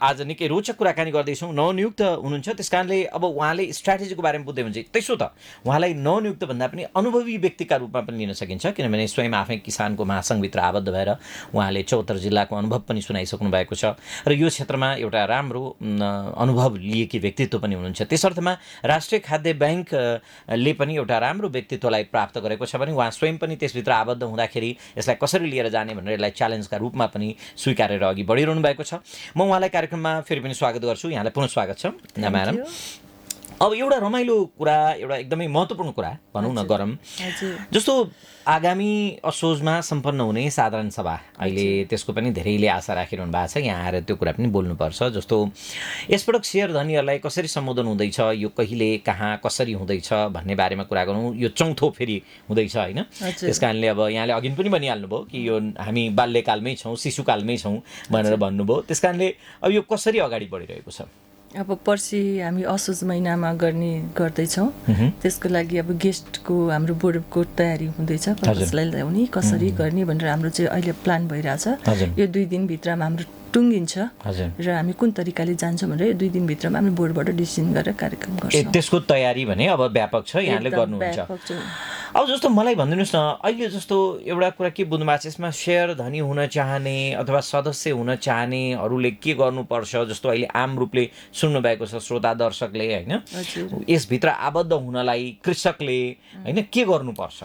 आज निकै रोचक कुराकानी गर्दैछौँ। नवनियुक्त हुनुहुन्छ, त्यस कारणले अब उहाँले स्ट्राटेजीको बारेमा बुझ्दै हुन्छ। त्यसो त उहाँलाई नवनियुक्त भन्दा पनि अनुभवी व्यक्तिका रूपमा पनि लिन सकिन्छ, किनभने स्वयं आफै किसानको महासङ्घभित्र आबद्ध भएर उहाँले 74 जिल्लाको अनुभव पनि सुनाइसक्नु भएको छ र यो क्षेत्रमा एउटा राम्रो अनुभव लिएकी व्यक्तित्व पनि हुनुहुन्छ। त्यस अर्थमा राष्ट्रिय खाद्य बैंकले पनि एउटा राम्रो व्यक्तित्वलाई प्राप्त गरेको छ भने उहाँ स्वयं पनि त्यसभित्र आबद्ध हुँदाखेरि यसलाई कसरी लिएर जाने भनेर यसलाई च्यालेन्जका रूपमा पनि स्वीकारेर अघि बढिरहनु भएको छ। म उहाँलाई कार्यक्रममा फेरि पनि स्वागत गर्छु। यहाँलाई पुनः स्वागत छ म्याडम। अब एउटा रमाइलो कुरा, एउटा एकदमै महत्त्वपूर्ण कुरा भनौँ न गरौँ, जस्तो आगामी असोजमा सम्पन्न हुने साधारण सभा, अहिले त्यसको पनि धेरैले आशा राखिरहनु भएको छ। यहाँ आएर त्यो कुरा पनि बोल्नुपर्छ। जस्तो यसपटक सेयर धनीहरूलाई कसरी सम्बोधन हुँदैछ, यो कहिले कहाँ कसरी हुँदैछ भन्ने बारेमा कुरा गरौँ। यो चौथो फेरि हुँदैछ होइन, त्यस कारणले अब यहाँले अघि पनि भनिहाल्नुभयो कि यो हामी बाल्यकालमै छौँ, शिशुकालमै छौँ भनेर भन्नुभयो। त्यस कारणले अब यो कसरी अगाडि बढिरहेको छ? अब पर्सि हामी असोज महिनामा गर्दैछौँ। त्यसको लागि अब गेस्टको हाम्रो बोर्डको तयारी हुँदैछ, कसलाई ल्याउने कसरी गर्ने भनेर हाम्रो चाहिँ अहिले प्लान भइरहेछ। यो 2 दिनभित्रमा हाम्रो टुङ्गिन्छ र हामी कुन तरिकाले जान्छौँ भनेर 2 दिनभित्रमा हामी बोर्डबाट डिसिजन गरेर कार्यक्रम गर्छौँ। त्यसको तयारी भने अब व्यापक छ, यहाँले गर्नुहुन्छ। अब जस्तो मलाई भनिदिनुहोस् न, अहिले जस्तो एउटा कुरा के बुझ्नु भएको छ यसमा, सेयर धनी हुन चाहने अथवा सदस्य हुन चाहनेहरूले के गर्नुपर्छ? जस्तो अहिले आम रूपले सुन्नु भएको छ श्रोता दर्शकले होइन, यसभित्र आबद्ध हुनलाई कृषकले होइन के गर्नुपर्छ?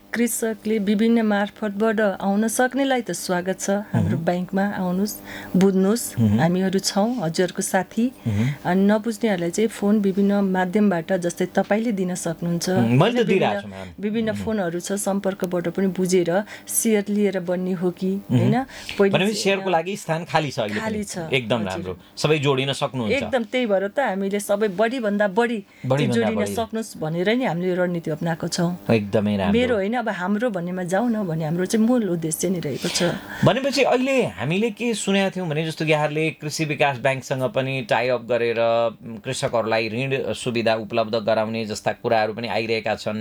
कृषकले विभिन्न मार्फतबाट आउन सक्नेलाई त स्वागत छ। हाम्रो ब्याङ्कमा आउनुहोस्, बुझ्नुहोस्, हामीहरू छौँ हजुरहरूको साथी। अनि नबुझ्नेहरूलाई चाहिँ फोन विभिन्न माध्यमबाट जस्तै तपाईँले दिन सक्नुहुन्छ। विभिन्न फोनहरू छ, सम्पर्कबाट पनि बुझेर सेयर लिएर बन्ने हो कि होइन। पहिले सेयरको लागि स्थान खाली छ, खाली छ, एकदम राम्रो, सबै जोडिन सक्नुहुन्छ। एकदम त्यही भएर त हामीले सबै बढीभन्दा बढी जोडिन सक्नुहोस् भनेर नि हामीले रणनीति अप्नाएको छौँ। एकदमै राम्रो। मेरो होइन, अब हाम्रो भन्नेमा जाउँ न भन्ने हाम्रो चाहिँ मूल उद्देश्य नै रहेको छ। भनेपछि अहिले हामीले के सुनेका थियौँ भने जस्तो यहाँहरूले कृषि विकास ब्याङ्कसँग पनि टाइअप गरेर कृषकहरूलाई ऋण सुविधा उपलब्ध गराउने जस्ता कुराहरू पनि आइरहेका छन्।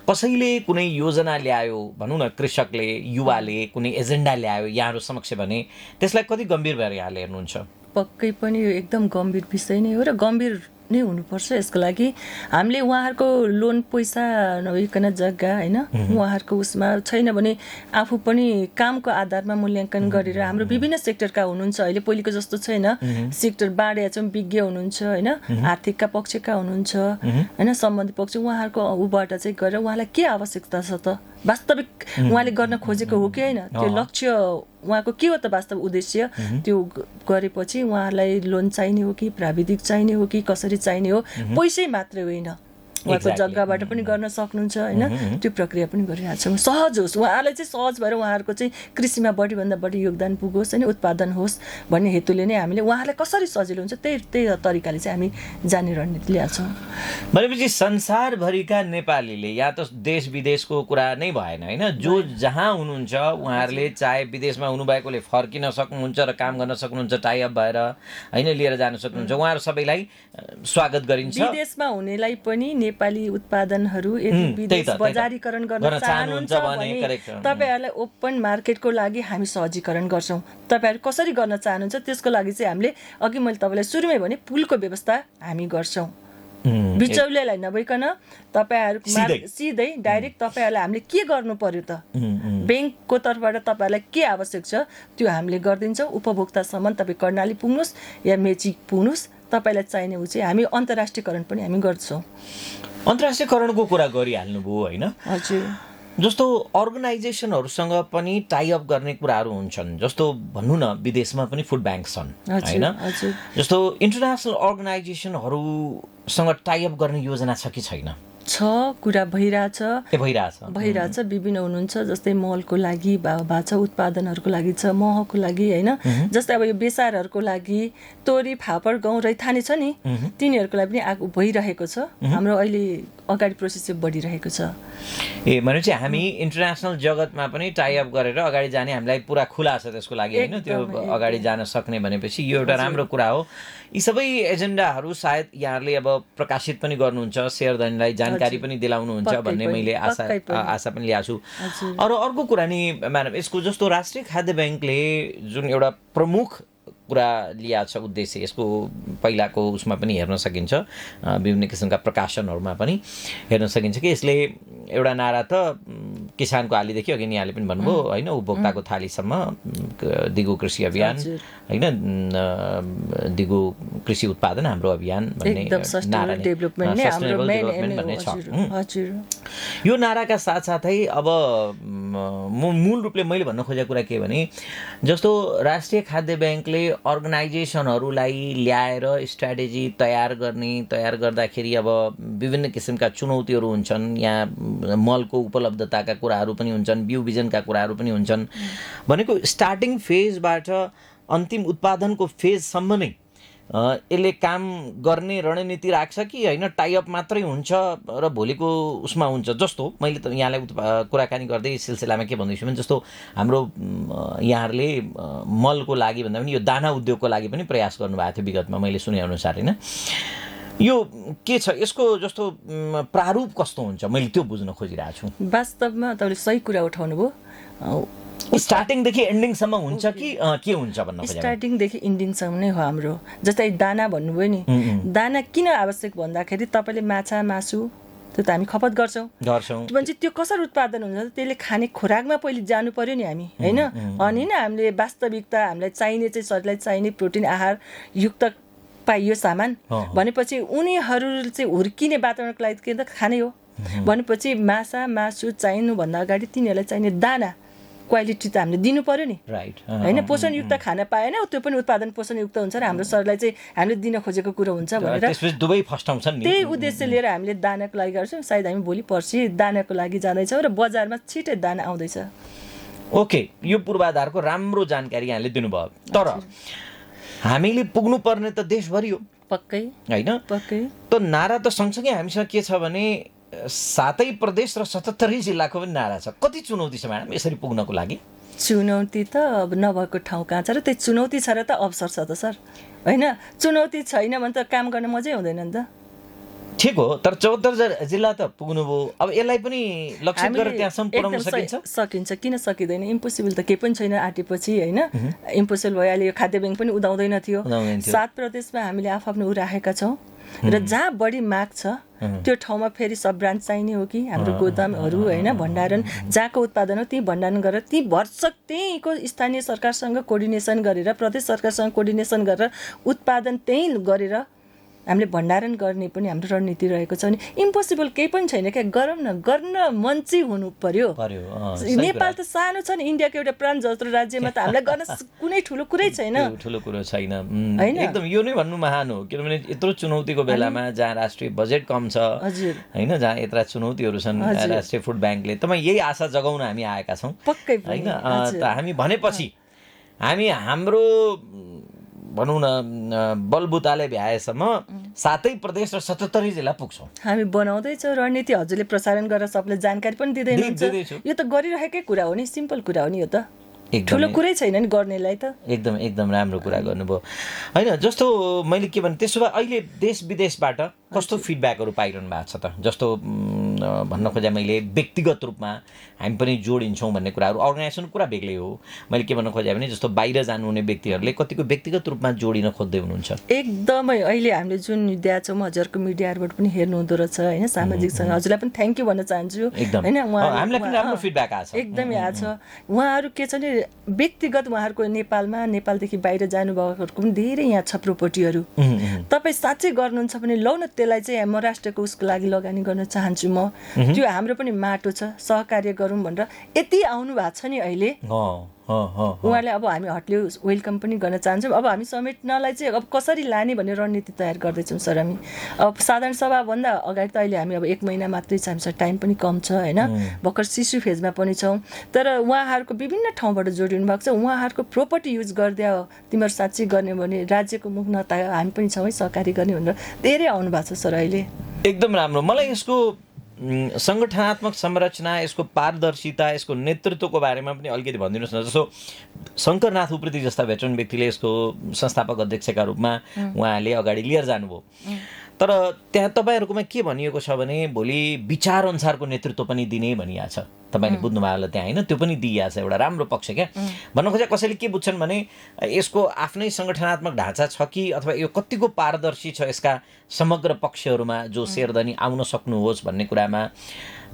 कसैले कुनै योजना ल्यायो भनौँ न, कृषकले युवाले कुनै एजेन्डा ल्यायो यहाँहरू समक्ष भने त्यसलाई कति गम्भीर भएर यहाँले हेर्नुहुन्छ? पक्कै पनि यो एकदम गम्भीर विषय नै हो र गम्भीर नै हुनुपर्छ। यसको लागि हामीले उहाँहरूको लोन पैसा नभइकन जग्गा होइन उहाँहरूको उसमा छैन भने आफू पनि कामको आधारमा मूल्याङ्कन गरेर, हाम्रो विभिन्न सेक्टरका हुनुहुन्छ, अहिले पहिलेको जस्तो छैन, सेक्टर बाँडेका छौँ, विज्ञ हुनुहुन्छ होइन, आर्थिकका पक्षका हुनुहुन्छ होइन, सम्बन्धित पक्ष, उहाँहरूको ऊबाट चाहिँ गरेर उहाँलाई के आवश्यकता छ त, वास्तविक उहाँले गर्न खोजेको हो कि होइन, त्यो लक्ष्य उहाँको के हो त वास्तव उद्देश्य, त्यो गरेपछि उहाँलाई लोन चाहिने हो कि प्राविधिक चाहिने हो कि कसरी चाहिने हो, पैसै मात्रै होइन, उहाँको जग्गाबाट पनि गर्न सक्नुहुन्छ होइन त्यो प्रक्रिया पनि गरिरहेको छौँ सहज होस् उहाँहरूलाई चाहिँ सहज भएर उहाँहरूको चाहिँ कृषिमा बढीभन्दा बढी योगदान पुगोस् होइन उत्पादन होस् भन्ने हेतुले नै हामीले उहाँहरूलाई कसरी सजिलो हुन्छ त्यही तरिकाले चाहिँ हामी जाने रणनीति ल्याएको छौँ। भनेपछि संसारभरिका नेपालीले या त देश विदेशको कुरा नै भएन होइन जो जहाँ हुनुहुन्छ उहाँहरूले चाहे विदेशमा हुनुभएकोले फर्किन सक्नुहुन्छ र काम गर्न सक्नुहुन्छ टाइअप भएर होइन लिएर जान सक्नुहुन्छ उहाँहरू सबैलाई स्वागत गरिन्छ। विदेशमा हुनेलाई पनि नेपाली उत्पादनहरू यदि विदेश बजारीकरण गर्न चाहनुहुन्छ भने तपाईँहरूलाई ओपन मार्केटको लागि हामी सहजीकरण गर्छौँ। तपाईँहरू कसरी गर्न चाहनुहुन्छ त्यसको लागि चाहिँ हामीले अघि मैले तपाईँलाई सुरुमै भने पुलको व्यवस्था हामी गर्छौँ बिचौलियालाई नभइकन तपाईँहरू सिधै डाइरेक्ट तपाईँहरूलाई हामीले के गर्नु पर्यो त ब्याङ्कको तर्फबाट तपाईँहरूलाई के आवश्यक छ त्यो हामीले गरिदिन्छौँ। उपभोक्तासम्म तपाईँ कर्णाली पुग्नुहोस् या मेची पुग्नुहोस् तपाईँलाई चाहिने ऊ चाहिँ हामी अन्तर्राष्ट्रियकरण पनि हामी गर्छौँ। अन्तर्राष्ट्रियकरणको कुरा गरिहाल्नुभयो होइन हजुर जस्तो अर्गनाइजेसनहरूसँग पनि टाइअप गर्ने कुराहरू हुन्छन् जस्तो भनौँ न विदेशमा पनि फुड ब्याङ्क छन् होइन जस्तो इन्टरनेसनल अर्गनाइजेसनहरूसँग टाइअप गर्ने योजना छ कि छैन? छ कुरा भइरहेछ विभिन्न हुनुहुन्छ जस्तै मलको लागि भएको छ उत्पादनहरूको लागि छ महको लागि होइन जस्तै अब यो बेसारहरूको लागि तोरी फापर गहुँ रैथाने छ नि तिनीहरूको लागि पनि आगो भइरहेको छ। हाम्रो अहिले अगाडि प्रोसेस चाहिँ बढिरहेको छ। भनेपछि हामी इन्टरनेसनल जगतमा पनि टाइअप गरेर अगाडि जाने हामीलाई पुरा खुला छ त्यसको लागि होइन त्यो अगाडि जान सक्ने भनेपछि यो एउटा राम्रो कुरा हो। यी सबै एजेन्डाहरू सायद यहाँहरूले अब प्रकाशित पनि गर्नुहुन्छ शेयरधनीलाई जानकारी पनि दिलाउनुहुन्छ भन्ने मैले आशा पनि ल्याएको छु। अर्को कुरा नि म्याडम यसको जस्तो राष्ट्रिय खाद्य ब्याङ्कले जुन एउटा प्रमुख कुरा लिएको छ उद्देश्य यसको पहिलाको उसमा पनि हेर्न सकिन्छ विभिन्न किसिमका प्रकाशनहरूमा पनि हेर्न सकिन्छ कि यसले एउटा नारा त किसानको आलीदेखि अघि यहाँले पनि भन्नुभयो होइन उपभोक्ताको थालीसम्म दिगो कृषि अभियान होइन दिगो कृषि उत्पादन हाम्रो अभियान भन्ने नारा भन्ने छ। यो नाराका साथसाथै अब मूल रूपले मैले भन्न खोजेको कुरा के भने जस्तो राष्ट्रिय खाद्य ब्याङ्कले अर्गनाइजेसनहरूलाई ल्याएर स्ट्राटेजी तयार गर्दाखेरि अब विभिन्न किसिमका चुनौतीहरू हुन्छन् यहाँ मलको उपलब्धताका कुराहरू पनि हुन्छन् बिउ बिजनका कुराहरू पनि हुन्छन् भनेको स्टार्टिङ फेजबाट अन्तिम उत्पादनको फेजसम्म नै यसले काम गर्ने रणनीति राख्छ कि होइन टाइअप मात्रै हुन्छ र भोलिको उसमा हुन्छ जस्तो मैले त यहाँलाई कुराकानी गर्दै सिलसिलामा के भन्दैछु भने जस्तो हाम्रो यहाँहरूले मलको लागि भन्दा पनि यो दाना उद्योगको लागि पनि प्रयास गर्नुभएको थियो विगतमा मैले सुनेअनुसार होइन यो के छ यसको जस्तो प्रारूप कस्तो हुन्छ मैले त्यो बुझ्न खोजिरहेको छु। वास्तवमा तपाईँले सही कुरा उठाउनु भयो स्टार्टिङदेखि एन्डिङसम्म हुन्छ कि के हुन्छ भन्नु खोजेको? स्टार्टिङदेखि एन्डिङसम्म नै हो हाम्रो। जस्तै दाना भन्नुभयो नि दाना किन आवश्यक भन्दाखेरि तपाईँले माछा मासु त्यो त हामी खपत गर्छौँ भने त्यो कसरी उत्पादन हुन्छ त्यसले खाने खोराकमा पहिले जानु पर्यो नि हामी होइन अनि नै हामीले वास्तविकता हामीलाई चाहिने चाहिँ शरीरलाई चाहिने प्रोटिन आहार युक्त पाइयो सामान भनेपछि उनीहरू चाहिँ हुर्किने वातावरणको लागि के त खानै हो भनेपछि माछा मासु चाहिनुभन्दा अगाडि तिनीहरूलाई चाहिने दाना क्वालिटी त हामीले दिनु पर्यो नि होइन पोषणयुक्त खाना पाएन त्यो पनि उत्पादन पोषणयुक्त हुन्छ र हाम्रो शरीरलाई चाहिँ हामीले दिन खोजेको कुरो हुन्छ भनेर दुवै फस्टाउँछन् नि त्यही उद्देश्य लिएर हामीले दानाको लागि गर्छौँ। सायद हामी भोलि पर्सि दानाको लागि जाँदैछौँ र बजारमा छिटै दाना आउँदैछ। ओके यो पूर्वाधारको राम्रो जानकारी यहाँले दिनुभयो तर हामीले पुग्नुपर्ने त देशभरि हो पक्कै होइन पक्कै त नारा त सँगसँगै हामीसँग के छ भने 7 प्रदेश र 77 जिल्लाको पनि नारा छ। कति चुनौती छ म्याडम यसरी पुग्नको लागि? चुनौती त अब नभएको ठाउँ कहाँ छ र त्यो चुनौती छ र त अवसर छ त सर होइन चुनौती छैन भने त काम गर्न मजै हुँदैन नि त। ठिक हो तर 74 जिल्ला त पुग्नुभयो अब यसलाई पनि लक्षित गरेर त्यहाँसम्म पुर्याउन सकिन्छ किन सकिँदैन इम्पोसिबल त केही पनि छैन आटेपछि होइन इम्पोसिबल भयो अहिले यो खाद्य ब्याङ्क पनि उदाउँदैन थियो 7 प्रदेशमा हामीले आफ्नो ऊ राखेका छौँ र जहाँ बढी माग छ त्यो ठाउँमा फेरि सब ब्रान्च चाहिने हो कि हाम्रो गोदामहरू होइन भण्डारण जहाँको उत्पादन हो त्यही भण्डारण गरेर ती भरसक त्यहीँको स्थानीय सरकारसँग कोर्डिनेसन गरेर प्रदेश सरकारसँग कोर्डिनेसन गरेर उत्पादन त्यहीँ गरेर हामीले भण्डारण गर्ने पनि हाम्रो रणनीति रहेको छ भने इम्पोसिबल केही पनि छैन क्या गरौँ न गर्न मन चाहिँ हुनु पर्यो नेपाल त सानो छ नि इन्डियाको एउटा प्राण जस्तो राज्यमा त हामीलाई गर्न कुनै ठुलो कुरै छैन ठुलो कुरो छैन एकदम यो नै भन्नु महान हो किनभने यत्रो चुनौतीको बेलामा जहाँ राष्ट्रिय बजेट कम छ होइन जहाँ यत्रा चुनौतीहरू छन् राष्ट्रिय फुड ब्याङ्कले तपाईँ यही आशा जगाउन हामी आएका छौँ होइन त हामी भनेपछि हामी हाम्रो भनौँ न बलबुताले भ्याएसम्म 7 प्रदेश र 77 जिल्ला पुग्छौँ हामी बनाउँदैछौँ रणनीति हजुरले प्रसारण गरेर सबले जानकारी पनि दिँदै यो त गरिरहेकै कुरा हो नि सिम्पल कुरा हो नि यो त ठुलो कुरै छैन नि गर्नेलाई त एकदम राम्रो कुरा गर्नुभयो होइन जस्तो मैले के भने त्यसो भए अहिले देश विदेशबाट कस्तो फिडब्याकहरू पाइरहनु भएको छ त जस्तो भन्न खोजेँ मैले व्यक्तिगत रूपमा हामी पनि जोडिन्छौँ भन्ने कुराहरू अर्गनाइजेसनको कुरा बेग्लै हो मैले के भन्न खोजेँ भने जस्तो बाहिर जानुहुने व्यक्तिहरूले कतिको व्यक्तिगत रूपमा जोडिन खोज्दै हुनुहुन्छ एकदमै अहिले हामीले जुन दिएछौँ हजुरको मिडियाहरूबाट पनि हेर्नु हुँदो रहेछ होइन सामाजिकसँग हजुरलाई पनि थ्याङ्क यू भन्न चाहन्छु होइन हामीलाई पनि राम्रो फिडब्याक आएको छ एकदमै आएको छ उहाँहरू के छ भने व्यक्तिगत उहाँहरूको नेपालदेखि बाहिर जानुभएकोहरूको पनि धेरै यहाँ छ प्रोपर्टीहरू तपाईँ साँच्चै गर्नुहुन्छ भने लौ न त्यसलाई चाहिँ म राष्ट्रको उसको लागि लगानी गर्न चाहन्छु म त्यो हाम्रो पनि माटो छ सहकार्य गरौँ भनेर यति आउनु भएको छ नि अहिले उहाँले अब हामी हटले वेलकम पनि गर्न चाहन्छौँ अब हामी समेट्नलाई चाहिँ अब कसरी लाने भन्ने रणनीति तयार गर्दैछौँ सर हामी अब साधारण सभाभन्दा अगाडि त अहिले हामी अब 1 महिना मात्रै छ हामीसँग टाइम पनि कम छ होइन भर्खर शिशु फेजमा पनि छौँ तर उहाँहरूको विभिन्न ठाउँबाट जोडिनु भएको छ उहाँहरूको प्रोपर्टी युज गर्दै तिमीहरू साँच्चै गर्ने भने राज्यको मुख नता हामी पनि छौँ है सहकारी गर्ने भनेर धेरै आउनु भएको छ सर अहिले एकदम राम्रो मलाई यसको सङ्गठनात्मक संरचना यसको पारदर्शिता यसको नेतृत्वको बारेमा पनि अलिकति भनिदिनुहोस् न जस्तो शङ्करनाथ उप्रेती जस्ता भेटरन व्यक्तिले यसको संस्थापक अध्यक्षका रूपमा उहाँले अगाडि लिएर जानुभयो तर त्यहाँ तपाईँहरूकोमा के भनिएको छ भने भोलि विचार अनुसारको नेतृत्व पनि दिने भनिएको छ तपाईँले बुझ्नुभयो होला त्यहाँ होइन त्यो पनि दिइएको छ एउटा राम्रो पक्ष क्या भन्न खोजे कसैले के बुझ्छन् भने यसको आफ्नै सङ्गठनात्मक ढाँचा छ कि अथवा यो कतिको पारदर्शी छ यसका समग्र पक्षहरूमा जो शेयरधनी आउन सक्नुहोस् भन्ने कुरामा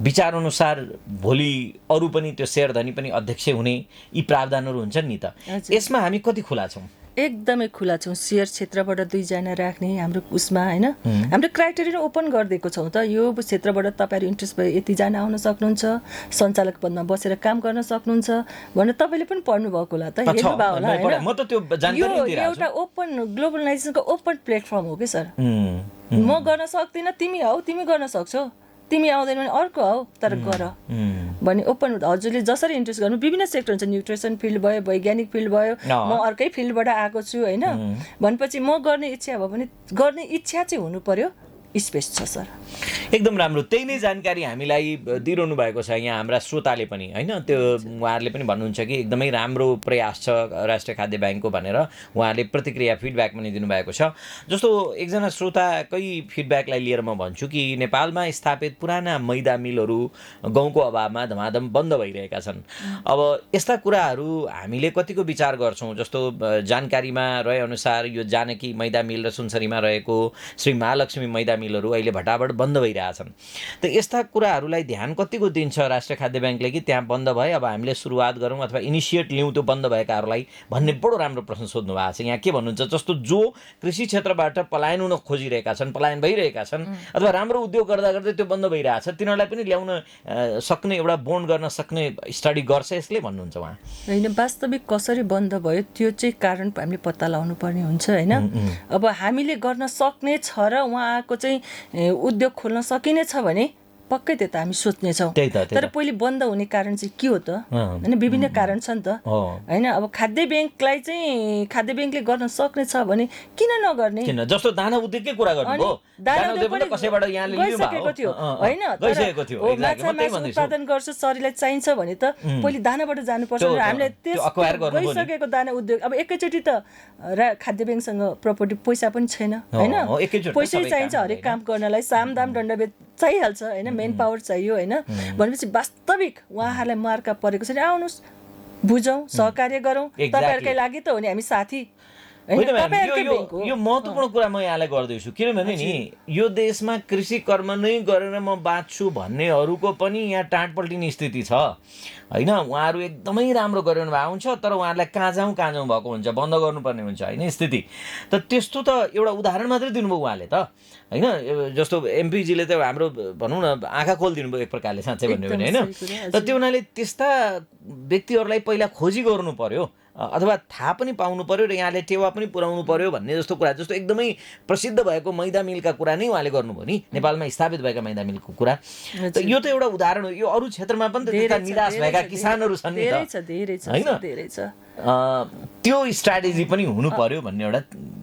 विचारअनुसार भोलि अरू पनि त्यो शेयरधनी पनि अध्यक्ष हुने यी प्रावधानहरू हुन्छन् नि त यसमा हामी कति खुला छौँ एकदमै खुला छौँ शेयर क्षेत्रबाट 2 जना राख्ने हाम्रो उसमा होइन हाम्रो क्राइटेरिया ओपन गरिदिएको छौँ त यो क्षेत्रबाट तपाईँहरू इन्ट्रेस्ट भयो यतिजना आउन सक्नुहुन्छ सञ्चालक पदमा बसेर काम गर्न सक्नुहुन्छ भनेर तपाईँले पनि पढ्नु भएको होला त हेर्नुभयो होला होइन यो एउटा ओपन ग्लोबलाइजेसनको ओपन प्लेटफर्म हो कि सर म गर्न सक्दिनँ तिमी हौ तिमी गर्न सक्छौ तिमी आउँदैन भने अर्को हौ तर गर भने ओपन हजुरले जसरी इन्ट्रेस्ट गर्नु विभिन्न सेक्टर हुन्छ न्युट्रिसन फिल्ड भयो वैज्ञानिक फिल्ड भयो म अर्कै फिल्डबाट आएको छु होइन भनेपछि म गर्ने इच्छा भयो भने गर्ने इच्छा चाहिँ हुनु पर्यो स्पेस छ सर एकदम राम्रो त्यही नै जानकारी हामीलाई दिइरहनु भएको छ यहाँ हाम्रा श्रोताले पनि होइन त्यो उहाँहरूले पनि भन्नुहुन्छ कि एकदमै राम्रो प्रयास छ राष्ट्रिय खाद्य ब्याङ्कको भनेर उहाँहरूले प्रतिक्रिया फिडब्याक पनि दिनुभएको छ जस्तो एकजना श्रोताकै फिडब्याकलाई लिएर म भन्छु कि नेपालमा स्थापित पुराना मैदा मिलहरू गाउँको अभावमा धमाधम बन्द भइरहेका छन् अब यस्ता कुराहरू हामीले कतिको विचार गर्छौँ जस्तो जानकारीमा रहेअनुसार यो जानकी मैदा मिल र सुनसरीमा रहेको श्री महालक्ष्मी मैदा मिलहरू अहिले भटाभट बन्द भइरहेछन् त यस्ता कुराहरूलाई ध्यान कतिको दिन्छ राष्ट्रिय खाद्य ब्याङ्कले कि त्यहाँ बन्द भए अब हामीले सुरुवात गरौँ अथवा इनिसिएट लिउँ त्यो बन्द भएकाहरूलाई भन्ने बडो राम्रो प्रश्न सोध्नु भएको छ यहाँ के भन्नुहुन्छ जस्तो जो कृषि क्षेत्रबाट पलायन हुन खोजिरहेका छन् पलायन भइरहेका छन् अथवा राम्रो उद्योग गर्दा गर्दै त्यो बन्द भइरहेछ तिनीहरूलाई पनि ल्याउन सक्ने एउटा बोन्ड गर्न सक्ने स्टडी गर्छ यसले भन्नुहुन्छ उहाँ होइन वास्तविक कसरी बन्द भयो त्यो चाहिँ कारण हामीले पत्ता लगाउनु पर्ने हुन्छ होइन अब हामीले गर्न सक्ने छ र उहाँको चाहिँ उद्योग खोल्न सकिनेछ भने पक्कै त्यो त हामी सोच्नेछौँ तर पहिले बन्द हुने कारण चाहिँ के हो त होइन विभिन्न कारण छ नि त होइन अब खाद्य ब्याङ्कलाई चाहिँ खाद्य ब्याङ्कले गर्न सक्ने छ भने किन नगर्ने जस्तो दाना उद्योगकै कुरा गर्नुभयो दाना उद्योग पनि कसैबाट यहाँले गइसकेको थियो होइन माछा मासु उत्पादन गर्छु शरीरलाई चाहिन्छ भने त पहिले दानाबाट जानुपर्छ हामीले गइसकेको दाना उद्योग अब एकैचोटि त खाद्य ब्याङ्कसँग प्रपर्टी पैसा पनि छैन होइन पैसै चाहिन्छ हरेक काम गर्नलाई साम दाम दण्डभेद चाहिहाल्छ होइन मेन पावर चाहियो होइन भनेपछि वास्तविक उहाँहरूलाई मार्का परेको छ भने आउनुहोस् बुझौँ सहकार्य गरौँ तपाईँहरूकै लागि त हो नि हामी साथी होइन म्याम, तपाईँहरूकै बैंक हो। यो महत्त्वपूर्ण कुरा म यहाँलाई गर्दैछु किनभने नि यो देशमा कृषि कर्म नै गरेर म बाँच्छु भन्नेहरूको पनि यहाँ टाँट पल्टिने स्थिति छ होइन। उहाँहरू एकदमै राम्रो गरिरहनु भएको हुन्छ तर उहाँहरूलाई कहाँ जाउँ भएको हुन्छ, बन्द गर्नुपर्ने हुन्छ होइन स्थिति। त त्यस्तो त एउटा उदाहरण मात्रै दिनुभयो उहाँले त होइन। जस्तो एमपीजीले त हाम्रो भनौँ न आँखा खोलिदिनु भयो एक प्रकारले साँच्चै भन्यो भने होइन। त त्यो हुनाले त्यस्ता व्यक्तिहरूलाई पहिला खोजी गर्नु पर्यो अथवा थाहा पनि पाउनु पर्यो र यहाँले टेवा पनि पुर्याउनु पर्यो भन्ने जस्तो कुरा, जस्तो एकदमै प्रसिद्ध भएको मैदा मिलका कुरा नै उहाँले गर्नुभयो नि, नेपालमा स्थापित भएका मैदा मिलको कुरा। त यो त एउटा उदाहरण हो। यो अरू क्षेत्रमा पनि त त्यस्ता निराश भएका किसानहरू छन् नि त होइन। त्यो स्ट्राटेजी पनि हुनु पर्यो भन्ने एउटा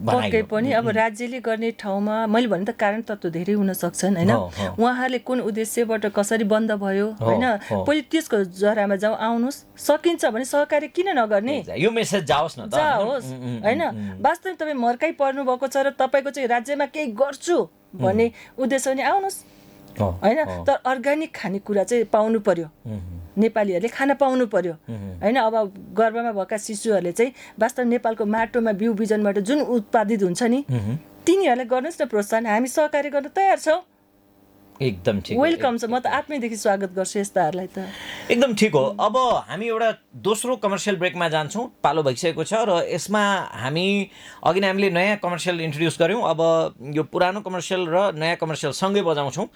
पक्कै पनि। अब राज्यले गर्ने ठाउँमा मैले भने त कारण तत्त्व धेरै हुन सक्छन् होइन। उहाँहरूले कुन उद्देश्यबाट कसरी बन्द भयो होइन, पहिले त्यसको जरामा जाउँ, आउनुहोस्। सकिन्छ भने सहकारी किन नगर्ने, यो मेसेज जाओस् न त, जाओस् होइन। वास्तवमा तपाईँ मर्कै पर्नु भएको छ र तपाईँको चाहिँ राज्यमा केही गर्छु भन्ने उद्देश्य भने आउनुहोस् होइन। तर अर्ग्यानिक खानेकुरा चाहिँ पाउनु पर्यो, नेपालीहरूले खान पाउनु पर्यो होइन। अब गर्भमा भएका शिशुहरूले चाहिँ वास्तव नेपालको माटोमा बिउ बिजनबाट जुन उत्पादित हुन्छ नि तिनीहरूलाई गर्नुहोस् न प्रोत्साहन। हामी सहकारी गर्न तयार छौँ। एकदम ठिक, वेलकम छ। म त आत्मैदेखि स्वागत गर्छु यस्ताहरूलाई त। एकदम ठिक हो। अब हामी एउटा दोस्रो कमर्सियल ब्रेकमा जान्छौँ, पालो भइसकेको छ र यसमा हामी अघि नै हामीले नयाँ कमर्सियल इन्ट्रोड्युस गऱ्यौँ। अब यो पुरानो कमर्सियल र नयाँ कमर्सियल सँगै बजाउँछौँ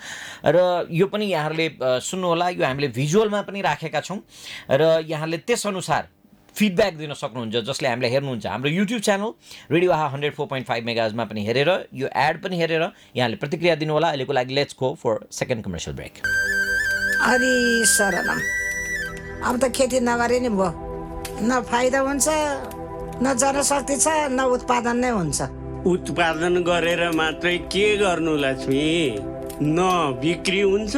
र यो पनि यहाँहरूले सुन्नुहोला। यो हामीले भिजुअलमा पनि राखेका छौँ र यहाँले त्यसअनुसार फिडब्याक दिन सक्नुहुन्छ जसले हामीलाई हेर्नुहुन्छ। हाम्रो युट्युब च्यानल रेडियो आहा 104.5 मेगाजमा पनि हेरेर यो एड पनि हेरेर यहाँले प्रतिक्रिया दिनुहोला। अहिलेको लागि let's go for second commercial break. अरे शरणम, अब त खेती नगरे नि भयो, न फाइदा हुन्छ, न जनशक्ति छ, न उत्पादन नै हुन्छ। उत्पादन गरेर मात्रै के गर्नु लक्ष्मी? न बिक्री हुन्छ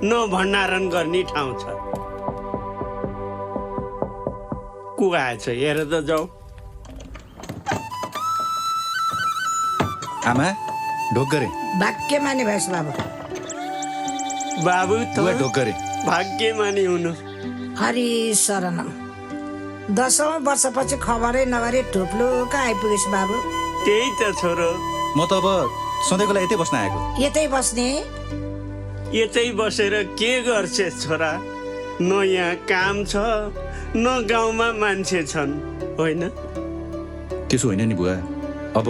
न भण्डारण गर्ने ठाउँ छ। को आएछ हेर त जाऊ। आमा ढोकरे भाग्यमानी भएछ बाबु। बाबु त ढोकरे भाग्यमानी हुनु। हरि शरणम, 10औं वर्षपछि खबरै नगरी ढुप्लुक आइपुगेछ बाबु। त्यही त छोरो, म त अब सधैँको लागि यतै बस्न आएको। यतै बस्ने? यतै बसेर के गर्छ छोरा? न यहाँ काम छ न गाउँमा मान्छे छन् होइन। त्यसो होइन नि बुवा, अब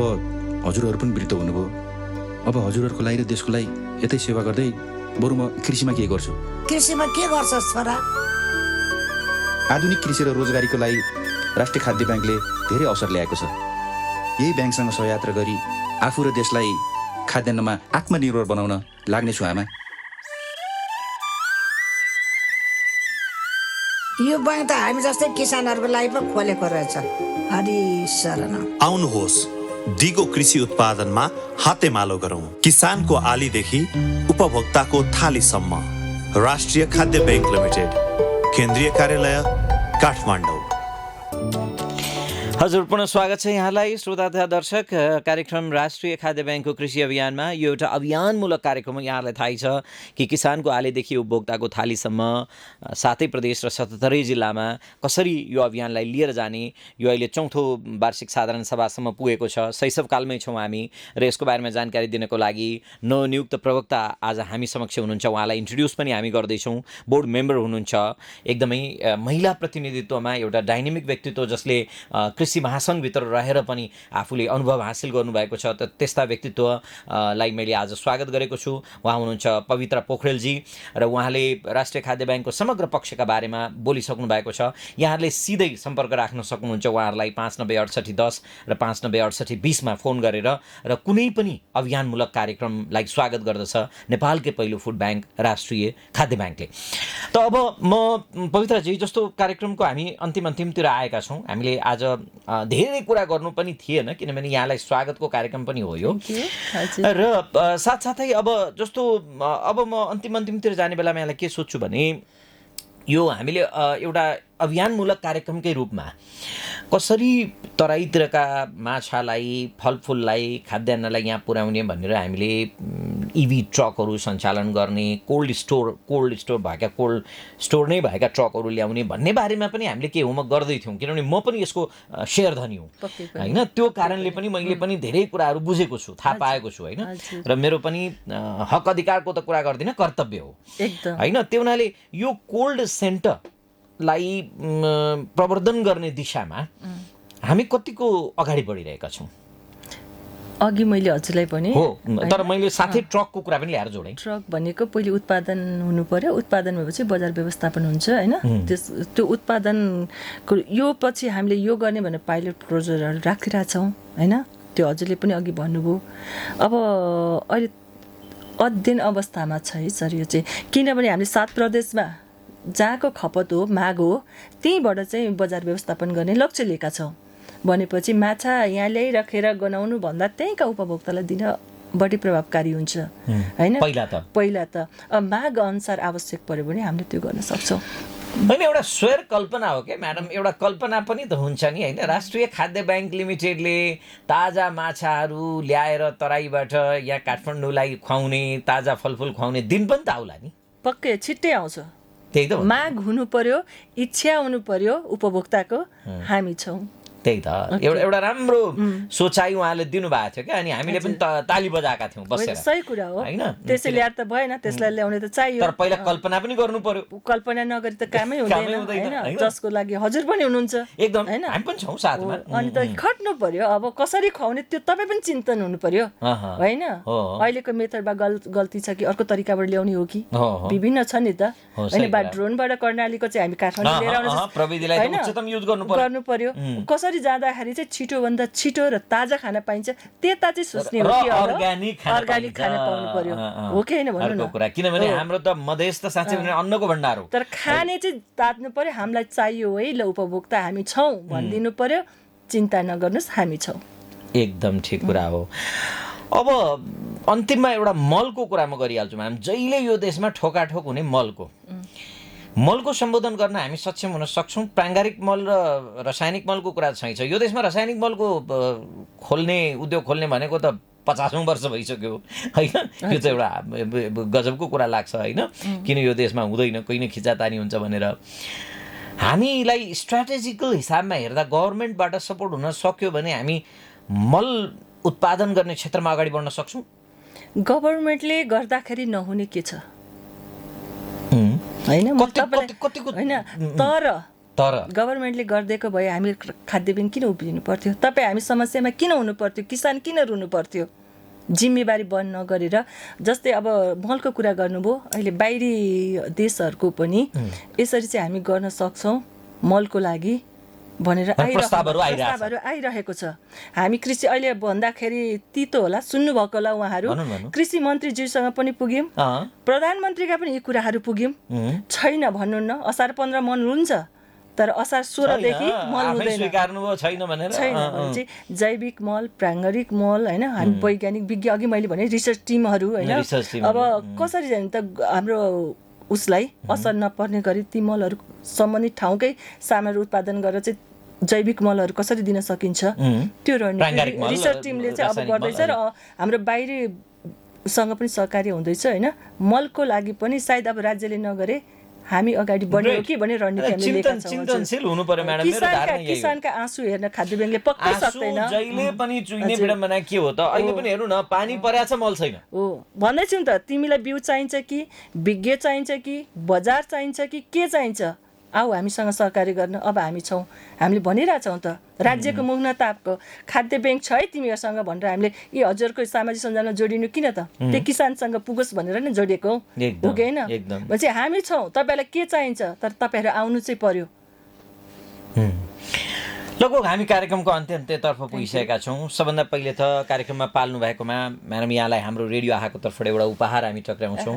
हजुरहरू पनि वृद्ध हुनुभयो। अब हजुरहरूको लागि र देशको लागि यतै सेवा गर्दै बरु म कृषिमा के गर्छु। कृषिमा के गर्छस् छोरा? आधुनिक कृषि र रोजगारीको लागि राष्ट्रिय खाद्य ब्याङ्कले धेरै अवसर ल्याएको छ। यही ब्याङ्कसँग सहयात्रा गरी आफू र देशलाई खाद्यान्नमा आत्मनिर्भर बनाउन लाग्नेछु आमा। यो बैंक त हामी जस्तै किसानहरूको लागि पो खोलेको रहेछ। हरि शरणम। आउनुहोस् दिगो कृषि उत्पादनमा हातेमालो गरौँ। किसानको आलीदेखि उपभोक्ताको थालीसम्म। राष्ट्रिय खाद्य बैंक लिमिटेड, केन्द्रीय कार्यालय काठमाडौँ। हजुर पुनः स्वागत छ यहाँलाई श्रोता तथा दर्शक। कार्यक्रम राष्ट्रिय खाद्य ब्याङ्कको कृषि अभियानमा यो एउटा अभियानमूलक कार्यक्रम हो। यहाँलाई थाहै छ कि किसानको आलेदेखि उपभोक्ताको थालीसम्म 7 प्रदेश र 77 जिल्लामा कसरी यो अभियानलाई लिएर जाने, यो अहिले 4औं वार्षिक साधारण सभासम्म पुगेको छ। शैशवकालमै छौँ हामी र यसको बारेमा जानकारी दिनको लागि नवनियुक्त प्रवक्ता आज हामी समक्ष हुनुहुन्छ। उहाँलाई इन्ट्रोड्युस पनि हामी गर्दैछौँ। बोर्ड मेम्बर हुनुहुन्छ, एकदमै महिला प्रतिनिधित्वमा एउटा डाइनामिक व्यक्तित्व जसले कृषि महासङ्घभित्र रहेर पनि आफूले अनुभव हासिल गर्नुभएको छ। त त्यस्ता व्यक्तित्वलाई मैले आज स्वागत गरेको छु। उहाँ हुनुहुन्छ पवित्रा पोखरेलजी र उहाँले राष्ट्रिय खाद्य ब्याङ्कको समग्र पक्षका बारेमा बोलिसक्नु भएको छ। यहाँहरूले सिधै सम्पर्क राख्न सक्नुहुन्छ उहाँहरूलाई 5906810 र 5906820मा फोन गरेर र कुनै पनि अभियानमूलक कार्यक्रमलाई स्वागत गर्दछ नेपालकै पहिलो फुड ब्याङ्क राष्ट्रिय खाद्य ब्याङ्कले। त अब म पवित्राजी जस्तो कार्यक्रमको हामी अन्तिमतिर आएका छौँ। हामीले आज धेरै कुरा गर्नु पनि थिएन किनभने यहाँलाई स्वागतको कार्यक्रम पनि हो यो। र साथसाथै अब जस्तो अब म अन्तिमतिर जाने बेलामा यहाँलाई के सोध्छु भने यो हामीले एउटा अभियानमूलक कार्यक्रमकै रूपमा कसरी तराईतिरका माछालाई फलफुललाई खाद्यान्नलाई यहाँ पुर्याउने भनेर हामीले इभी ट्रकहरू सञ्चालन गर्ने, कोल्ड स्टोर भएका कोल्ड स्टोर नै भएका ट्रकहरू ल्याउने भन्ने बारेमा पनि हामीले केही होमवर्क गर्दैथ्यौँ, किनभने म पनि यसको सेयर धनी हुँ होइन। त्यो कारणले पनि मैले पनि धेरै कुराहरू बुझेको छु, थाहा पाएको छु होइन। र मेरो पनि हक अधिकारको त कुरा गर्दिनँ, कर्तव्य हो होइन। त्यो हुनाले यो कोल्ड सेन्टरलाई प्रवर्धन गर्ने दिशामा हामी कतिको अगाडि बढिरहेका छौँ? अघि मैले हजुरलाई पनि हो, तर मैले साथै ट्रकको कुरा पनि ल्याएर जोडेँ। ट्रक भनेको पहिले उत्पादन हुनु पर्यो, उत्पादन भएपछि बजार व्यवस्थापन हुन्छ होइन। त्यो उत्पादनको यो पछि हामीले यो गर्ने भनेर पाइलट प्रोजेक्टहरू राखिरहेछौँ होइन। त्यो हजुरले पनि अघि भन्नुभयो। अब अहिले अध्ययन अवस्थामा छ है सर यो चाहिँ, किनभने हामीले 7 प्रदेशमा जहाँको खपत हो, माग हो, त्यहीँबाट चाहिँ बजार व्यवस्थापन गर्ने लक्ष्य लिएका छौँ। भनेपछि माछा यहाँ ल्याइराखेर गनाउनु भन्दा त्यहीँका उपभोक्तालाई दिन बढी प्रभावकारी हुन्छ होइन। पहिला त माग अनुसार आवश्यक पर्यो भने हामीले त्यो गर्न सक्छौँ होइन। एउटा स्वर कल्पना हो क्या म्याडम, एउटा कल्पना पनि त हुन्छ नि होइन। राष्ट्रिय खाद्य ब्याङ्क लिमिटेडले ताजा माछाहरू ल्याएर तराईबाट यहाँ काठमाडौँलाई खुवाउने, ताजा फलफुल खुवाउने दिन पनि त आउला नि। पक्कै छिट्टै आउँछ। त्यही त माग हुनु पर्यो, इच्छा हुनु पर्यो उपभोक्ताको, हामी छौँ। त्यही त एउटा राम्रो सोचाइ उहाँले दिनुभएको थियो क्या, अनि हामीले पनि ताली बजाएका थियौँ बसेर। सही कुरा हो होइन, त्यसै ल्याएर त भएन, त्यसलाई ल्याउने त चाहियो। तर पहिला कल्पना पनि गर्नु पर्यो। कल्पना नगरी त कामै हुँदैन होइन। जसको लागि हजुर पनि हुनुहुन्छ एकदम होइन, हामी पनि छौँ साथमा। अनि त खट्नु पर्यो, अब कसरी खुवाउने त्यो तपाईँ पनि चिन्तन हुनु पर्यो होइन। अहिलेको मेथडमा गल्ती छ कि अर्को तरिकाबाट ल्याउने हो कि, विभिन्न छ नि त होइन। ड्रोनबाट कर्णालीको चाहिँ हामी काठमाडौँ लिएर गर्नु पर्यो। कसरी जाँदाखेरि चाहिँ छिटोभन्दा छिटो र ताजा खाना पाइन्छ त्यता चाहिँ सोच्ने हो कि अर्ग्यानिक खाना पाउनु पर्यो हो कि होइन भन्नु न। किनभने हाम्रो त मधेस त साँच्चै भने अन्नको भण्डार हो। तर खाने चाहिँ तात्नु पर्यो, हामीलाई चाहियो है ल उपभोक्ता हामी छौँ भनिदिनु पर्यो। चिन्ता नगर्नुहोस् हामी छौँ। एकदम ठिक कुरा हो। अब अन्तिममा एउटा मलको कुरा म गरिहाल्छु म्याम। जहिले यो देशमा ठोकाठोक हुने मलको सम्बोधन गर्न हामी सक्षम हुन सक्छौँ। प्राङ्गारिक मल र रासायनिक मलको कुरा चाहिँ छ। यो देशमा रासायनिक मलको उद्योग खोल्ने भनेको त 50औं वर्ष भइसक्यो होइन। यो चाहिँ एउटा गजबको कुरा लाग्छ होइन, किन यो देशमा हुँदैन, कोही नै खिचातानी हुन्छ भनेर। हामीलाई स्ट्राटेजिकल हिसाबमा हेर्दा गभर्मेन्टबाट सपोर्ट हुन सक्यो भने हामी मल उत्पादन गर्ने क्षेत्रमा अगाडि बढ्न सक्छौँ। गभर्मेन्टले गर्दाखेरि नहुने के छ होइन। तर गभर्मेन्टले गरिदिएको भए हामी खाद्य ब्याङ्क किन उभिनु पर्थ्यो? तपाईँ हामी समस्यामा किन हुनु पर्थ्यो? किसान किन रुनु पर्थ्यो? जिम्मेवारी बन्द नगरेर। जस्तै अब मलको कुरा गर्नुभयो, अहिले बाहिरी देशहरूको पनि यसरी चाहिँ हामी गर्न सक्छौँ मलको लागि भनेर प्रस्तावहरू आइरहेको छ। हामी कृषि अहिले भन्दाखेरि तितो होला, सुन्नुभएको होला उहाँहरू, कृषि मन्त्रीज्यूसँग पनि पुग्यौँ, प्रधानमन्त्रीका पनि यी कुराहरू पुग्यौँ। छैन भन्नुहुन्न, असार 15 मल हुन्छ तर असार 16 देखि मल हुँदैन। चाहिँ जैविक मल, प्राङ्गारिक मल होइन। हामी वैज्ञानिक विज्ञ अघि मैले भने रिसर्च टिमहरू होइन। अब कसरी जाने त हाम्रो उसलाई असर नपर्ने गरी ती मलहरू सम्बन्धित ठाउँकै सामग्री उत्पादन गरेर चाहिँ जैविक मलहरू कसरी दिन सकिन्छ त्यो रिसर्च टिमले चाहिँ अब गर्दैछ। र हाम्रो बाहिरीसँग पनि सहकार्य हुँदैछ होइन। मलको लागि पनि सायद अब राज्यले नगरे हामी अगाडि बढ्ने हो कि भन्ने रणनीति हामीले लिएका छौँ। किसानका आँसु हेर्न खाद्य ब्याङ्कले पक्कै सक्दैन। जहिले पनि चुइने विडम्बना के हो त, अहिले पनि हेर्नु न, पानी परेछ मल छैन। हो भन्दैछु नि त, तिमीलाई बिउ चाहिन्छ कि विज्ञ चाहिन्छ कि बजार चाहिन्छ कि के चाहिन्छ, आऊ हामीसँग सहकार्य गर्न। अब हामी छौँ, हामीले भनिरहेछौँ त राज्यको मुख नतापको खाद्य ब्याङ्क छ है तिमीहरूसँग भनेर हामीले यी हजुरको सामाजिक सञ्जालमा जोडिनु किन त? त्यो किसानसँग पुगोस् भनेर नै जोडिएको हो कि होइन? भनेपछि हामी छौँ, तपाईँलाई के चाहिन्छ, तर तपाईँहरू आउनु चाहिँ पर्यो। लगभग हामी कार्यक्रमको अन्त्यतर्फ पुगिसकेका छौँ। सबभन्दा पहिले त कार्यक्रममा पाल्नु भएकोमा म्याडम यहाँलाई हाम्रो रेडियो आहाको तर्फबाट एउटा उपहार हामी टक्राउँछौँ।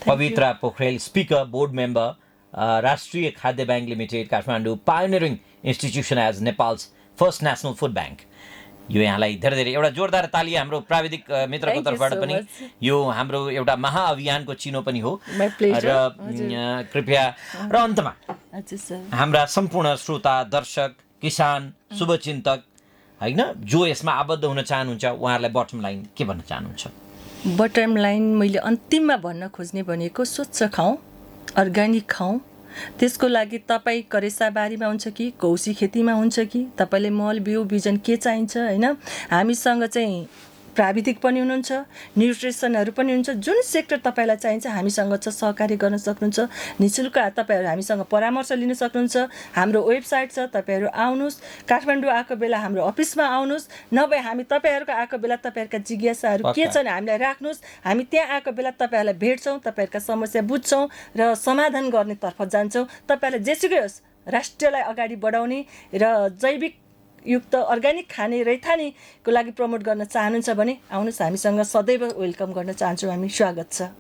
Pabitra Pokharel, speaker, board member, राष्ट्रिय खाद्य bank limited Kathmandu, pioneering institution as Nepal's first national food bank. यो यहाँलाई धेरै धेरै एउटा जोरदार ताली हाम्रो प्राविधिक मित्रको तर्फबाट पनि। यो हाम्रो एउटा महाअभियानको चिनो पनि हो। र कृपया र अन्तमा हाम्रा सम्पूर्ण श्रोता, दर्शक, किसान, शुभचिन्तक होइन जो यसमा आबद्ध हुन चाहनुहुन्छ, उहाँहरूलाई बटम लाइन के भन्न चाहनुहुन्छ? बटम लाइन मैले अन्तिममा भन्न खोज्ने भनेको स्वच्छ खाउँ, अर्ग्यानिक खाउँ। त्यसको लागि तपाईँ करेसाबारीमा हुन्छ कि कौसी खेतीमा हुन्छ कि तपाईँले मल बिउ बिजन के चाहिन्छ होइन, हामीसँग चाहिँ प्राविधिक पनि हुनुहुन्छ, न्युट्रिसनहरू पनि हुन्छ। जुन सेक्टर तपाईँलाई चाहिन्छ हामीसँग छ, सहकारी गर्न सक्नुहुन्छ। निःशुल्क तपाईँहरू हामीसँग परामर्श लिन सक्नुहुन्छ। हाम्रो वेबसाइट छ, तपाईँहरू आउनुहोस्। काठमाडौँ आएको बेला हाम्रो अफिसमा आउनुहोस्, नभए हामी तपाईँहरूको आएको बेला तपाईँहरूका जिज्ञासाहरू के छन् हामीलाई राख्नुहोस्। हामी त्यहाँ आएको बेला तपाईँहरूलाई भेट्छौँ, तपाईँहरूका समस्या बुझ्छौँ र समाधान गर्नेतर्फ जान्छौँ। तपाईँहरूलाई जेसुकै होस्, राष्ट्रलाई अगाडि बढाउने र जैविक युक्त अर्ग्यानिक खाने रैथानेको लागि प्रमोट गर्न चाहनुहुन्छ भने आउनुहोस्, हामीसँग सदैव वेलकम गर्न चाहन्छौँ हामी। स्वागत छ।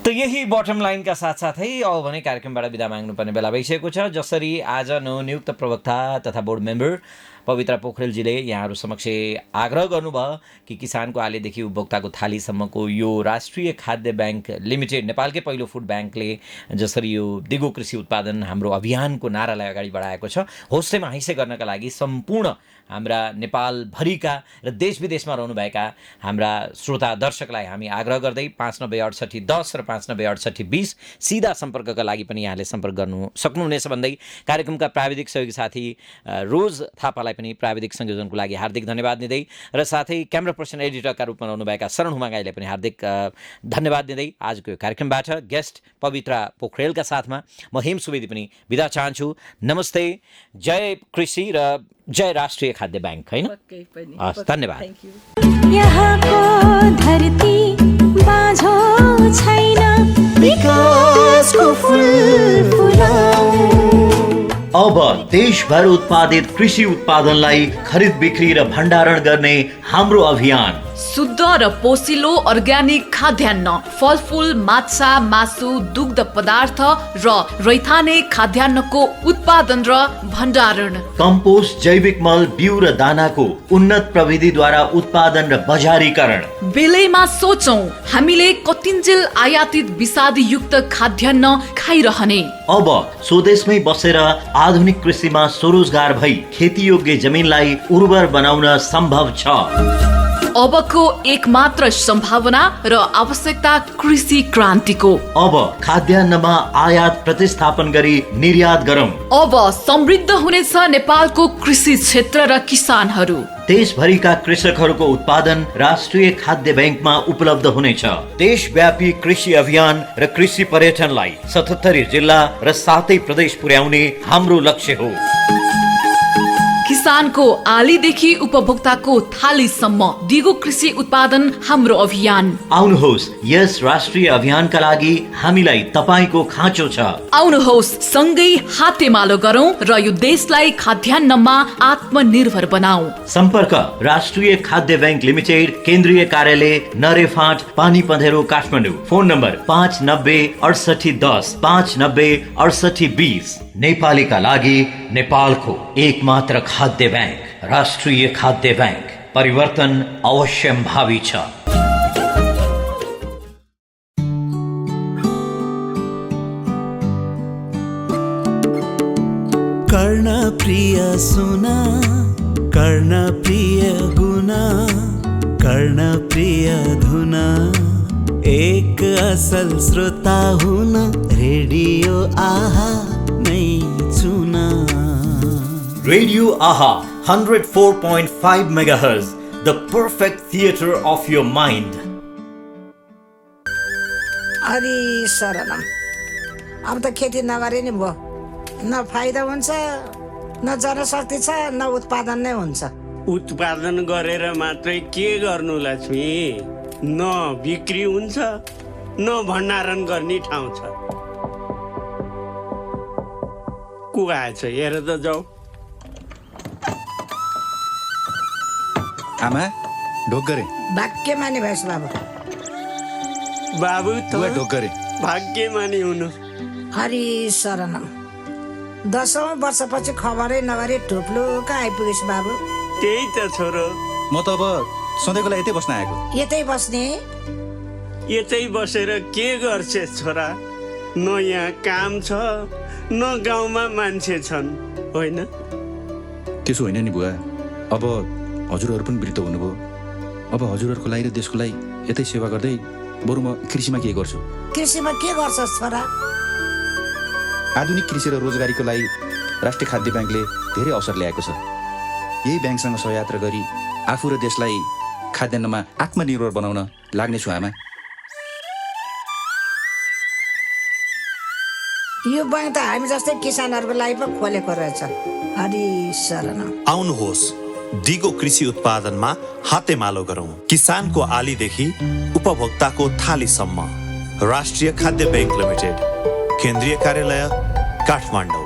त यही बटम लाइनका साथसाथै अब भने कार्यक्रमबाट बिदा माग्नुपर्ने बेला भइसकेको छ। जसरी आज नवनियुक्त प्रवक्ता तथा बोर्ड मेम्बर पवित्रा पोखरेलजीले यहाँहरू समक्ष आग्रह गर्नुभयो कि किसानको आलेदेखि उपभोक्ताको थालीसम्मको यो राष्ट्रिय खाद्य ब्याङ्क लिमिटेड, नेपालकै पहिलो फुड ब्याङ्कले जसरी यो दिगो कृषि उत्पादन हाम्रो अभियानको नारालाई अगाडि बढाएको छ, होस्टेमा हैसे गर्नका लागि सम्पूर्ण हाम्रा नेपालभरिका र देश विदेशमा रहनुभएका हाम्रा श्रोता दर्शकलाई हामी आग्रह गर्दै 5906810 र 5906820 सिधा सम्पर्कका लागि पनि यहाँले सम्पर्क गर्नु सक्नुहुनेछ भन्दै कार्यक्रमका प्राविधिक सहयोगी साथी रोज थापालाई पनि प्राविधिक संयोजनको लागि हार्दिक धन्यवाद दिँदै र साथै क्यामेरा पर्सन एडिटरका रूपमा रहनुभएका शरण हुमागाईलाई पनि हार्दिक धन्यवाद दिँदै आजको यो कार्यक्रमबाट गेस्ट पवित्रा पोखरेलका साथमा म हेम सुवेदी पनि बिदा चाहन्छु। नमस्ते, जय कृषि र जय राष्ट्रिय खाद्य ब्याङ्क। होइन, धन्यवाद। यहाँको धरती बाझो छैन, विकासको फुल फुलाऊ। अब देशभर उत्पादित कृषि उत्पादनलाई खरिद बिक्री र भण्डारण गर्ने हाम्रो अभियान। शुद्ध र पोसिलो अर्ग्यानिक खाद्यान्न, फलफुल, माछा, मासु, दुग्ध पदार्थ र रैथाने खाद्यान्नको उत्पादन र भण्डारण। कम्पोस्ट, जैविक मल, बिउ र दानाको उन्नत प्रविधिद्वारा उत्पादन र बजारीकरण। बेलैमा सोचौं, हामीले कतिन्जेल आयातित विषादयुक्त खाद्यान्न खाइरहने। अब स्वदेशमै बसेर आधुनिक कृषिमा स्वरोजगार भई खेतीयोग्य जमिनलाई उर्वर बनाउन सम्भव छ। अबको एकमात्र सम्भावना र आवश्यकता कृषि क्रान्तिको। अब खाद्यान्नमा आयात प्रतिस्थापन गरी निर्यात गरौँ। अब समृद्ध हुनेछ नेपालको कृषि क्षेत्र र किसानहरू। देशभरिका कृषकहरूको उत्पादन राष्ट्रिय खाद्य ब्याङ्कमा उपलब्ध हुनेछ। देशव्यापी कृषि अभियान र कृषि पर्यटनलाई 77 जिल्ला र 7 प्रदेश पुर्याउने हाम्रो लक्ष्य हो। किसानको आलीदेखि उपभोक्ताको थालीसम्म दिगो कृषि उत्पादन हाम्रो अभियान। आउनुहोस्, यस राष्ट्रिय अभियानका लागि हामीलाई तपाईको खाँचो छ। आउनुहोस्, सँगै हातेमालो गरौँ र यो देशलाई खाद्यान्नमा आत्मनिर्भर बनाऊ। सम्पर्क राष्ट्रिय खाद्य ब्याङ्क लिमिटेड, केन्द्रीय कार्यालय नरेफाट, पानी पँधेरो, काठमाडौँ। Phone number 5906810 5906820। नेपालीका लागि नेपालको एकमात्र खाद्य ब्याङ्क राष्ट्रिय खाद्य ब्याङ्क। परिवर्तन अवश्यम्भावी छ। कर्ण प्रिय सुना, कर्ण प्रिय गुना, कर्ण प्रिय धुना, एक असल श्रोता हुन रेडियो आहा नै चुना। Radio Aaha 104.5 MHz, the perfect theater of your mind. अरे शरणम, अब त खेती नगरे नि भयो। न फाइदा हुन्छ, न जनशक्ति छ, न उत्पादन नै हुन्छ। उत्पादन गरेर मात्रै के गर्नु लक्ष्मी? न बिक्री हुन्छ, न भण्डारण गर्ने ठाउँ छ। को आएछ हेर त जाऊ। आमा ढोक गरे। भाग्यमानी भएछ बाबु। बाबु त ढोक गरे। भाग्यमानी हुनु। हरि शरणम, 10औं वर्षपछि खबरै नगरी टुप्लुका आइपुगेछ बाबु। त्यही त छोरो, म त अब सधैँको लागि यतै बस्न आएको। यतै बस्ने? यतै बसेर के गर्छे छोरा? न यहाँ काम छ, न गाउँमा मान्छे छन्, होइन? त्यसो होइन नि बुवा, अब हजुरहरू पनि वृद्ध हुनुभयो। अब हजुरहरूको लागि र देशको लागि यतै सेवा गर्दै बरु म कृषिमा के गर्छु। कृषिमा के गर्छस् छोरा? आधुनिक कृषि र रोजगारीको लागि राष्ट्रिय खाद्य ब्याङ्कले धेरै अवसर ल्याएको छ। यही ब्याङ्कसँग सहयात्रा गरी आफू र देशलाई खाद्यान्नमा आत्मनिर्भर बनाउन लाग्नेछु आमा। यो बैंक त हामी जस्तै किसानहरूको लागि पो खोलेको रहेछ। हरि शरणम। आउनुहोस् दिगो कृषि उत्पादनमा हातेमालो गरौँ। किसानको आलीदेखि उपभोक्ताको थालीसम्म। राष्ट्रिय खाद्य बैंक लिमिटेड, केन्द्रीय कार्यालय काठमाडौँ।